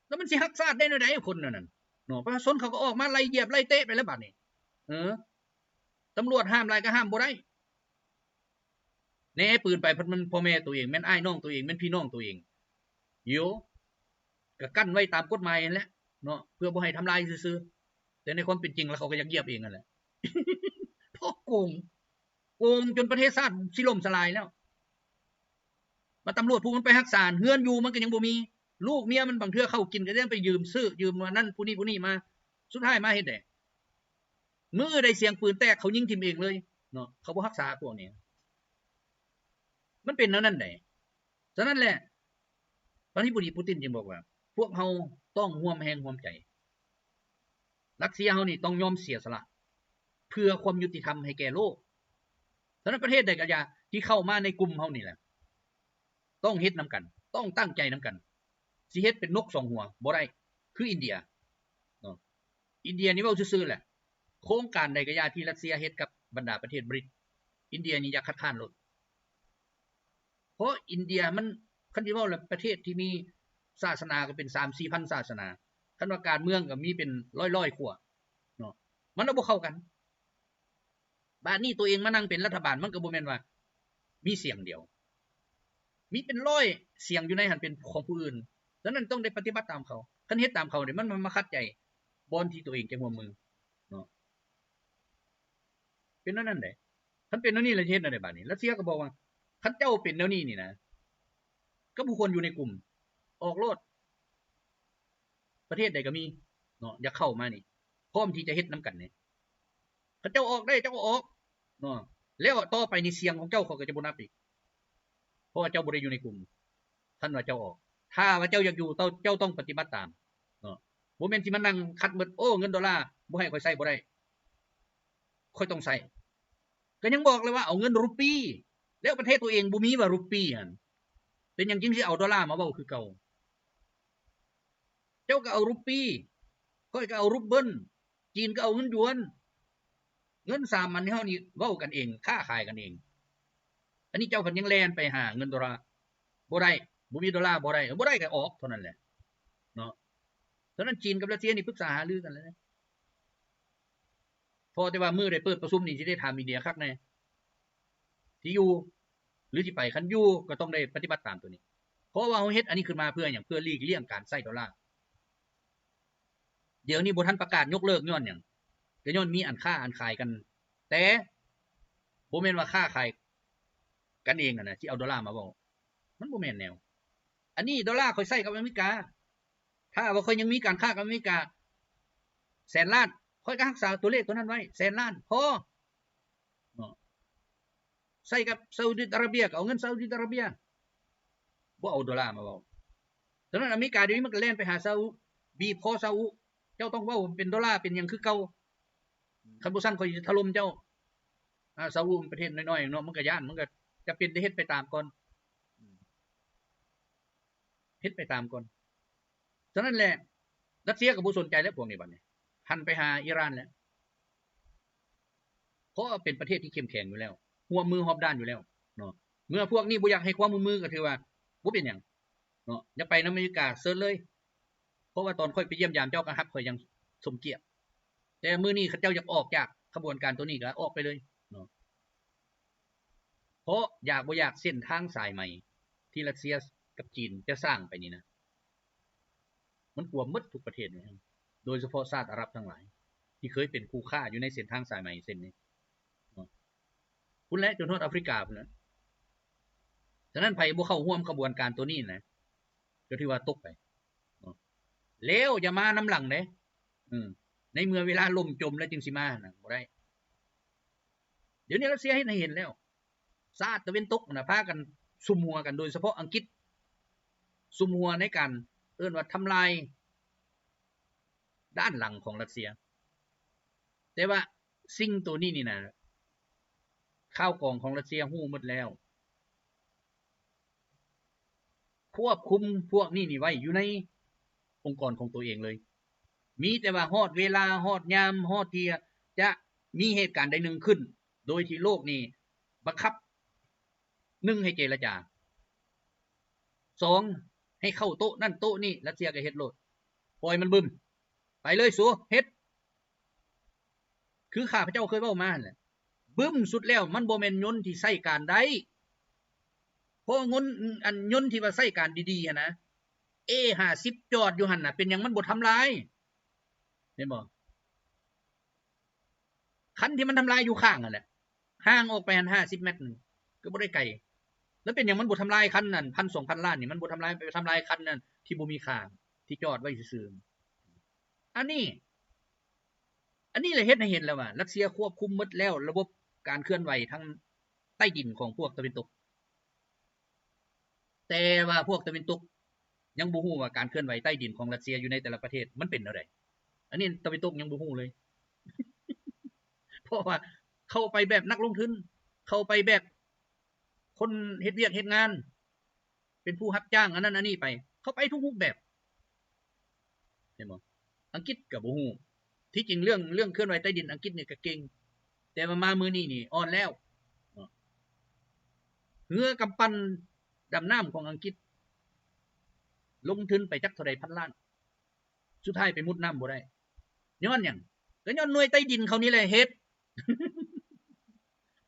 ແລ້ວມັນຊິຮັກຊາດໄດ້ແນວໃດຄົນແນວນັ້ນເນາະ? ປະຊາຊົນເຂົາກໍອອກມາໄລ່ຢຽບໄລ່ເຕະໄປແລ້ວບາດນີ້. ເອີ ຕຳຫຼວດຫ້າມຫຼາຍກໍຫ້າມບໍ່ໄດ້. ແນປືນໄປ ພັດມັນພໍ່ແມ່ໂຕເອງ, ແມ່ນອ້າຍນ້ອງໂຕເອງ, ແມ່ນພີ່ນ້ອງໂຕເອງ. ໂຢ ກໍກັ້ນໄວ້ຕາມກົດໝາຍຫັ້ນແຫຼະເນາະ ເພື່ອບໍ່ໃຫ້ທຳລາຍຊື່ໆ, ແຕ່ໃນຄວາມເປັນຈິງແລ້ວເຂົາກໍຢາກຢຽບເອງຫັ້ນແຫຼະ. ພວກໂກງ ໂກງຈົນປະເທດຊາດຊິລົ້ມສະລາຍແລ້ວ. ມາຕຳຫຼວດຜູ້ມັນໄປຮັກສາ ເຮືອນຢູ່ມັນກໍຍັງບໍ່ມີ, ລູກເມຍມັນບາງເທື່ອເຂົ້າກິນກໍຍັງໄປຢືມຊື້ ຢືມອັນນັ້ນຜູ້ນີ້ຜູ້ນີ້ມາ, ສຸດທ້າຍມາເຮັດໃດ? ມື້ໃດສຽງປືນແຕກ ເຂົາຍິງຖິ້ມເອງເລີຍເນາະ, ເຂົາບໍ່ຮັກສາພວກນີ້. ມັນເປັນແນວນັ້ນໃດ. ສະນັ້ນແຫຼະ ປະທານາທິບໍດີປູຕິນຈຶ່ງບອກວ່າ ພວກເຮົາຕ້ອງຮ່ວມແຮງຮ່ວມໃຈ. ຣັດເຊຍເຮົານີ້ຕ້ອງຍອມເສຍສະຫຼະ ເພື່ອຄວາມຍຸຕິທຳໃຫ້ແກ່ໂລກ. ສະນັ້ນປະເທດໃດກໍຢ່າ ທີ່ເຂົ້າມາໃນກຸ່ມເຮົານີ້ແຫຼະ ຕ້ອງເຮັດນຳກັນ, ຕ້ອງຕັ້ງໃຈນຳກັນ. ຊິເຮັດເປັນນົກສອງຫົວບໍ່ໄດ້ ຄືອິນເດຍເນາະ. ອິນເດຍນີ້ເວົ້າຊື່ໆແຫຼະ ໂຄງການໃດກໍຢ່າທີ່ຣັດເຊຍເຮັດກັບບັນດາປະເທດບຣິກ ອິນເດຍນີ້ຢາກຄັດຄ້ານໂລດ. ເພາະອິນເດຍມັນ ຄັນຊິເວົ້າແລ້ວ ປະເທດທີ່ມີສາສະໜາກໍເປັນສາມສີ່ພັນສາສະໜາ, ຄັນວ່າການເມືອງກໍມີເປັນຮ້ອຍໆຂົວເນາະ, ມັນລະບໍ່ເຂົ້າກັນ. ບາດນີ້ໂຕເອງມານັ່ງເປັນລັດຖະບານ ມັນກໍບໍ່ແມ່ນວ່າມີສຽງດຽວ, ມີເປັນຮ້ອຍສຽງຢູ່ໃນຫັ້ນເປັນຂອງຜູ້ອື່ນ. ສະນັ້ນຕ້ອງໄດ້ປະຕິບັດຕາມເຂົາ, ຄັນເຮັດຕາມເຂົານີ້ ມັນມາຂັດໃຈບ່ອນທີ່ໂຕເອງຈະຮ່ວມມືເນາະ. ເປັນແນວນັ້ນເດ້. ຄັນເປັນແນວນີ້ແລ້ວຊິເຮັດແນວໃດບາດນີ້? ຣັດເຊຍກໍບອກວ່າ ຄັນເຈົ້າເປັນແນວນີ້ນີ້ນະ ກໍບໍ່ຄວນຢູ່ໃນກຸ່ມ, ອອກໂລດ. ປະເທດໃດກໍມີເນາະ ຢາກເຂົ້າມານີ້ ພ້ອມທີ່ຈະເຮັດນຳກັນນີ້. ຄັນເຈົ້າອອກໄດ້ ເຈົ້າກໍອອກເນາະ, ແລ້ວຕໍ່ໄປນີ້ສຽງຂອງເຈົ້າ ເຂົາກໍຈະບໍ່ນັບອີກ ເພາະວ່າເຈົ້າບໍ່ໄດ້ຢູ່ໃນກຸ່ມ. ຄັນວ່າເຈົ້າອອກ ຖ້າວ່າເຈົ້າຢາກຢູ່ ເຈົ້າ ເຈົ້າຕ້ອງປະຕິບັດຕາມເນາະ, ບໍ່ແມ່ນຊິມານັ່ງຂັດໝົດ. ໂອ້ ເງິນໂດລາບໍ່ໃຫ້ຂ້ອຍໃຊ້ບໍ່ໄດ້, ຂ້ອຍຕ້ອງໃຊ້. ກໍຍັງບອກເລີຍວ່າເອົາເງິນຣູປີ, ແລ້ວປະເທດຕົວເອງບໍ່ມີວ່າຣູປີຫັ້ນ, ເປັນຫຍັງຈຶ່ງຊິເອົາໂດລາມາເວົ້າຄືເກົ່າ? ເຈົ້າກໍເອົາຣູປີ, ຂ້ອຍກໍເອົາຣູບເບິນ, ຈີນກໍເອົາເງິນຢວນ. ເງິນສາມັນເຮົານີ້ເວົ້າກັນເອງ, ຄ້າຂາຍກັນເອງ. ອັນນີ້ເຈົ້າພັດຍັງແລ່ນໄປຫາເງິນໂດລາ, ບໍ່ໄດ້, ບໍ່ມີໂດລາບໍ່ໄດ້, ບໍ່ໄດ້ກໍອອກເທົ່ານັ້ນແຫຼະເນາະ. ສະນັ້ນຈີນກັບຣັດເຊຍນີ້ປຶກສາຫາລືກັນແລ້ວ. ພໍແຕ່ວ່າມື້ໃດເປີດປະຊຸມນີ້ ຊິໄດ້ຖາມອິນເດຍຄັກແນ່ ທີ່ຢູ່ ຫຼືຊິໄປ ຄັນຢູ່ກໍຕ້ອງໄດ້ປະຕິບັດຕາມໂຕນີ້. ເພາະວ່າເຮົາເຮັດອັນນີ້ຂຶ້ນມາເພື່ອຫຍັງ? ເພື່ອຫຼີກລ່ຽງການໃຊ້ໂດລາ. ດຽວນີ້ບໍ່ທັນປະກາດຍົກເລີກຍ້ອນຫຍັງ? ກໍຍ້ອນມີອັນຄ້າອັນຂາຍກັນ. ແຕ່ບໍ່ແມ່ນວ່າຄ້າຂາຍກັນເອງຫັ້ນນະ ຊິເອົາໂດລາມາເວົ້າ. ມັນບໍ່ແມ່ນແນວ. ອັນນີ້ໂດລາຂ້ອຍໃຊ້ກັບອາເມລິກາ. ຖ້າວ່າຂ້ອຍຍັງມີການຄ້າກັບອາເມລິກາແສນລ້ານ, ຂ້ອຍກໍຮັກສາຕົວເລກຕົວນັ້ນໄວ້ ແສນລ້ານ ພໍເນາະ. ໃຊ້ກັບຊາອຸດີອາຣາເບຍ ກໍເອົາເງິນຊາອຸດີອາຣາເບຍ ບໍ່ເອົາໂດລາມາເວົ້າ. ສະນັ້ນອາເມລິກາດຽວນີ້ມັນກໍແລ່ນໄປຫາຊາອຸ ບີບຄໍຊາອຸ ເຈົ້າຕ້ອງເວົ້າເປັນໂດລາເປັນຫຍັງຄືເກົ່າ. ຄັນບໍ່ຊັ້ນຂ້ອຍຈະຖະຫຼົ່ມເຈົ້າ. ອາ ຊາອຸມັນປະເທດນ້ອຍໆເນາະ ມັນກໍຢ້ານ ມັນກໍຈຳເປັນໄດ້ເຮັດໄປຕາມກ່ອນ ເຮັດໄປຕາມກ່ອນ. ສະນັ້ນແຫຼະ ຣັດເຊຍກໍບໍ່ສົນໃຈແລ້ວພວກນີ້ບັດນີ້ ຫັນໄປຫາອີຣານແລ້ວ ເພາະວ່າເປັນປະເທດທີ່ເຂັ້ມແຂງຢູ່ແລ້ວ ຮ່ວມມືຮອບດ້ານຢູ່ແລ້ວເນາະ. ເມື່ອພວກນີ້ບໍ່ຢາກໃຫ້ຄວາມຮ່ວມມືກໍຖືວ່າບໍ່ເປັນຫຍັງເນາະ ຢາກໄປນຳອາເມລິກາເຊີນເລີຍ. ເພາະວ່າຕອນຂ້ອຍໄປຢ້ຽມຢາມເຈົ້າກໍຮັບຂ້ອຍຢ່າງສົມກຽດ ແຕ່ມື້ນີ້ເຂົາເຈົ້າຢາກອອກຈາກຂະບວນການໂຕນີ້ກໍອອກໄປເລີຍເນາະ. ເພາະຢາກບໍ່ຢາກເສັ້ນທາງສາຍໄໝທີ່ຣັດເຊຍກັບຈີນຈະສ້າງໄປນີ້ນະ ມັນກວມໝົດທຸກປະເທດ ໂດຍສະເພາະຊາດອາຣັບທັງຫຼາຍ ທີ່ເຄີຍເປັນຄູ່ຄ້າຢູ່ໃນເສັ້ນທາງສາຍໄໝເສັ້ນນີ້ເນາະ ພຸ້ນແຫຼະ ຈົນຮອດອາຟຣິກາພຸ້ນແຫຼະ. ສະນັ້ນໃຜບໍ່ເຂົ້າຮ່ວມຂະບວນການໂຕນີ້ນະ ກໍຖືວ່າຕົກໄປເນາະ ແລ້ວຢ່າມານຳຫຼັງເດ້. ອືມ ໃນເມື່ອເວລາລົ້ມຈົມແລ້ວຈຶ່ງຊິມານະ ບໍ່ໄດ້. ດຽວນີ້ຣັດເຊຍເຮັດໃຫ້ເຫັນແລ້ວ ຊາດຕາເວັນຕົກນະ ພາກັນສຸມຫົວກັນ ໂດຍສະເພາະອັງກິດ ສຸມຫົວໃນການ ເອີ້ນວ່າທຳລາຍດ້ານຫຼັງຂອງຣັດເຊຍ. ແຕ່ວ່າສິ່ງໂຕນີ້ນີ້ນະ ຂ່າວກອງຂອງຣັດເຊຍຮູ້ໝົດແລ້ວ ຄວບຄຸມພວກນີ້ນີ້ໄວ້ຢູ່ໃນອົງກອນຂອງໂຕເອງເລີຍ. ມີແຕ່ວ່າຮອດເວລາ ຮອດຍາມ ຮອດທີ່ຈະມີເຫດການໃດໜຶ່ງຂຶ້ນ ໂດຍທີ່ໂລກນີ້ບັງຄັບ ໜຶ່ງ ໃຫ້ເຈລະຈາ, ສອງ ໃຫ້ເຂົ້າໂຕະນັ້ນໂຕະນີ້ ຣັດເຊຍກໍເຮັດໂລດ, ປ່ອຍມັນບຶ້ມ ໄປເລີຍສູ ເຮັດ. ຄືຂ້າພະເຈົ້າເຄີຍເວົ້າມາຫັ້ນແຫຼະ ບຶ້ມສຸດແລ້ວມັນບໍ່ແມ່ນຍົນທີ່ໃຊ້ການໄດ້. ເພາະງົນ ອັນຍົນທີ່ວ່າໃຊ້ການດີໆຫັ້ນນະ ເອຫ້າສິບ ຈອດຢູ່ຫັ້ນນະ ເປັນຫຍັງມັນບໍ່ທຳລາຍ? ເຫັນບໍ່? ຄັນທີ່ມັນທຳລາຍຢູ່ຂ້າງຫັ້ນແຫຼະ ຫ່າງອອກໄປຫັ້ນຫ້າສິບແມັດໜຶ່ງ ກໍບໍ່ໄດ້ໄກ. ແລ້ວເປັນຫຍັງມັນບໍ່ທຳລາຍຄັນນັ້ນ ພັນສອງພັນລ້ານນີ້ ມັນບໍ່ທຳລາຍ ໄປທຳລາຍຄັນນັ້ນທີ່ບໍ່ມີຄ່າ ທີ່ຈອດໄວ້ຊື່ໆ? ອັນນີ້ ອັນນີ້ແຫຼະເຮັດໃຫ້ເຫັນແລ້ວວ່າ ຣັດເຊຍຄວບຄຸມໝົດແລ້ວລະບົບການເຄື່ອນໄຫວທາງໃຕ້ດິນຂອງພວກຕາເວັນຕົກ. ແຕ່ວ່າພວກຕາເວັນຕົກຍັງບໍ່ຮູ້ວ່າການເຄື່ອນໄຫວໃຕ້ດິນຂອງຣັດເຊຍຢູ່ໃນແຕ່ລະປະເທດມັນເປັນແນວໃດ. ອັນນີ້ຕາເວັນຕົກຍັງບໍ່ຮູ້ເລີຍ. ເພາະວ່າເຂົ້າໄປແບບນັກລົງທຶນ, ເຂົ້າໄປແບບຄົນເຮັດວຽກເຮັດງານ, ເປັນຜູ້ຮັບຈ້າງອັນນັ້ນອັນນີ້ໄປ, ເຂົ້າໄປທຸກຮູບແບບ. ເຫັນບໍ່? ອັງກິດກໍບໍ່ຮູ້. ທີ່ຈິງເລື່ອງ ເລື່ອງເຄື່ອນໄຫວໃຕ້ດິນອັງກິດນີ້ກໍເກັ່ງ, ແຕ່ວ່າມາມື້ນີ້ນີ້ອ່ອນແລ້ວເນາະ. ເຮືອກຳປັ່ນດຳນ້ຳຂອງອັງກິດ ລົງທຶນໄປຈັກເທົ່າໃດພັນລ້ານ, ສຸດທ້າຍໄປມຸດນ້ຳບໍ່ໄດ້. ຍ້ອນຫຍັງ? ກໍຍ້ອນໜ່ວຍໃຕ້ດິນເຂົານີ້ແຫຼະເຮັດ.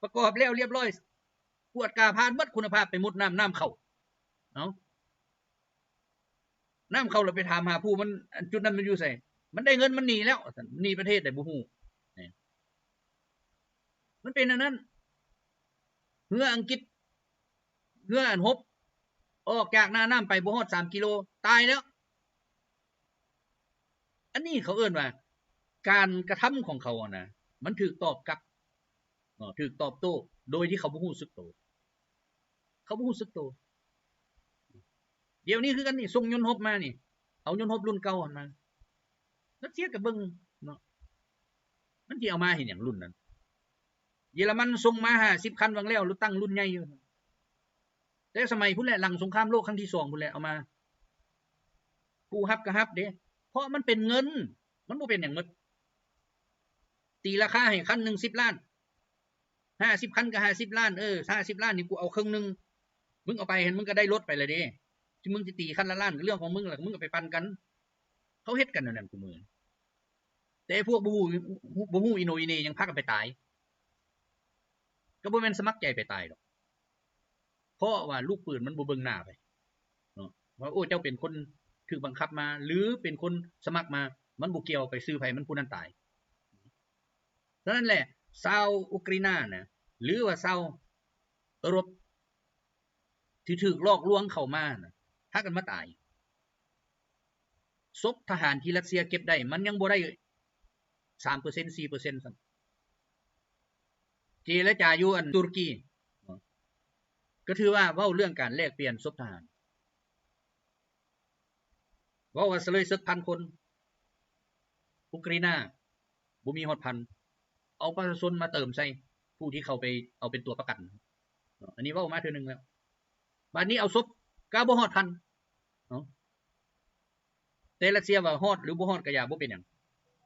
ປະກອບແລ້ວລຽບຮ້ອຍ, ກວດກາຜ່ານໝົດຄຸນນະພາບ, ໄປມຸດນ້ຳ, ນ້ຳເຂົ້າ. ເອົ້າ. ນ້ຳເຂົ້າແລ້ວໄປຖາມຫາຜູ້ມັນ ອັນຈຸດນັ້ນມັນຢູ່ໃສ? ມັນໄດ້ເງິນມັນໜີແລ້ວ ວ່າຊັ້ນ. ໜີປະເທດໃດບໍ່ຮູ້. ນີ້ ມັນເປັນແນວນັ້ນ. ເຮືອອັງກິດ ເຮືອອັນຮົບ ອອກຈາກໜ້ານ້ຳໄປບໍ່ຮອດສາມກິໂລ ຕາຍແລ້ວ. ອັນນີ້ເຂົາເອີ້ນວ່າ ການກະທຳຂອງເຂົາຫັ້ນນະ ມັນຖືກຕອບກັບ ເນາະ ຖືກຕອບໂຕ້ໂດຍທີ່ເຂົາບໍ່ຮູ້ສຶກໂຕ. ເຂົາບໍ່ຮູ້ສຶກໂຕ. ດຽວນີ້ຄືກັນນີ້ ສົ່ງຍົນຮົບມານີ້ ເອົາຍົນຮົບລຸ້ນເກົ່າຫັ້ນມາ. ຣັດເຊຍກໍເບິ່ງເນາະ ມັນຊິເອົາມາເຮັດຫຍັງລຸ້ນນັ້ນ? ເຢຍລະມັນສົ່ງມາຫ້າສິບຄັນຫວ່າງແລ້ວ, ລົດຕັງລຸ້ນໃຫຍ່ຢູ່. ແຕ່ສະໄໝພຸ້ນແຫຼະ ຫຼັງສົງຄາມໂລກຄັ້ງທີສອງພຸ້ນແຫຼະເອົາມາ. ຜູ້ຮັບກໍຮັບເດ້ ເພາະມັນເປັນເງິນ, ມັນບໍ່ເປັນຫຍັງໝົດ. ຕີລາຄາໃຫ້ຄັນໜຶ່ງສິບລ້ານ, ຫ້າສິບຄັນກໍຫ້າສິບລ້ານ, ເອີ ຫ້າສິບລ້ານນີ້ກູເອົາເຄິ່ງໜຶ່ງ, ມຶງເອົາໄປຫັ້ນ ມຶງກໍໄດ້ລົດໄປແລ້ວເດ້. ທີ່ມຶງຊິຕີຄັນລະລ້ານກໍເລື່ອງຂອງມຶງລະ, ມຶງກໍໄປປັ່ນກັນ. ເຂົາເຮັດກັນແນວນັ້ນຄູ່ມື້. ແຕ່ພວກບໍ່ຮູ້ ບໍ່ຮູ້ອີໂໜອີເໜ ຍັງພາກັນໄປຕາຍ. ກໍບໍ່ແມ່ນສະໝັກໃຈໄປຕາຍດອກ. ເພາະວ່າລູກປືນມັນບໍ່ເບິ່ງໜ້າໃຜເນາະ ວ່າ ໂອ້ ເຈົ້າເປັນຄົນຖືກບັງຄັບມາ ຫຼື ເປັນຄົນສະໝັກມາ ມັນບໍ່ກ່ຽວໄປຊື່ໃຜ ມັນຜູ້ນັ້ນຕາຍ. ສະນັ້ນແຫຼະ ຊາວອຸກຣາຍນານະ ຫຼືວ່າຊາວເອີຣົບ ທີ່ຖືກຫຼອກລວງເຂົ້າມານະ ພາກັນມາຕາຍ. ສົບທະຫານທີ່ຣັດເຊຍເກັບໄດ້ ມັນຍັງບໍ່ໄດ້ສາມເປີເຊັນ ສີ່ເປີເຊັນຊ້ຳ. ເຈລະຈາຢູ່ອັນຕຸລະກີ ກໍຖືວ່າເວົ້າເລື່ອງການແລກປ່ຽນສົບທະຫານ ເວົ້າວ່າສະເລີຍເສິກພັນຄົນ ອຸກຣາຍນາບໍ່ມີຮອດພັນ ເອົາປະຊາຊົນມາເຕີມໃສ່ຜູ້ທີ່ເຂົາໄປເອົາເປັນຕົວປະກັນ. ອັນນີ້ເວົ້າມາເທື່ອໜຶ່ງແລ້ວ ບາດນີ້ເອົາສົບກໍບໍ່ຮອດພັນ. ເອົາ ແຕ່ຣັດເຊຍວ່າຮອດຫຼືບໍ່ຮອດກໍຢ່າ ບໍ່ເປັນຫຍັງ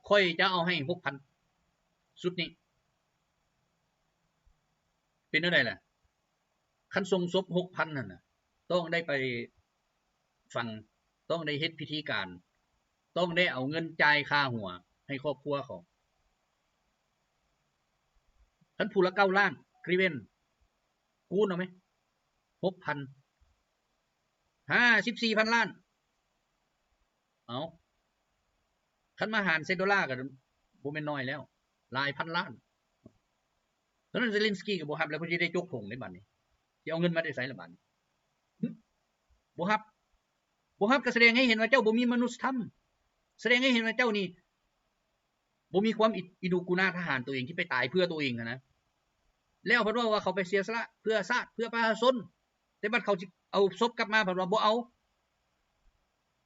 ຂ້ອຍຈະເອົາໃຫ້ຫົກພັນ ຊຸດນີ້. ເປັນແນວໃດລະ? ຄັນສົ່ງສົບຫົກພັນຫັ້ນນະ ຕ້ອງໄດ້ໄປຝັງ ຕ້ອງໄດ້ເຮັດພິທີການ ຕ້ອງໄດ້ເອົາເງິນຈ່າຍຄ່າຫົວໃຫ້ຄອບຄົວເຂົາ. ຄັນຜູ້ລະເກົ້າລ້ານກຣີເວັນ ຄູນເອົາໄໝ ຫົກພັນ ຫ້າສິບສີ່ພັນລ້ານ. ເອົາ ຄັນມາຫານໃສ່ໂດລາກໍບໍ່ແມ່ນນ້ອຍແລ້ວ ຫຼາຍພັນລ້ານ. ສະນັ້ນເຊເລັນສກີກໍບໍ່ຮັບແລ້ວ ເພິ່ນຊິໄດ້ຈົກຖົງໃດບາດນີ້ ຊິເອົາເງິນມາແຕ່ໃສລະບາດນີ້? ບໍ່ຮັບ ບໍ່ຮັບກໍສະແດງໃຫ້ເຫັນວ່າເຈົ້າບໍ່ມີມະນຸດສະທຳ ສະແດງໃຫ້ເຫັນວ່າເຈົ້ານີ້ ບໍ່ມີຄວາມອີ ອີດູກູນາທະຫານໂຕເອງທີ່ໄປຕາຍເພື່ອໂຕເອງຫັ້ນນະ ແລ້ວເພິ່ນເວົ້າວ່າເຂົາໄປເສຍສະຫຼະເພື່ອຊາດ ເພື່ອປະຊາຊົນ ແຕ່ບັດເຂົາຊິເອົາສົບກັບມາ ເພິ່ນວ່າບໍ່ເອົາ.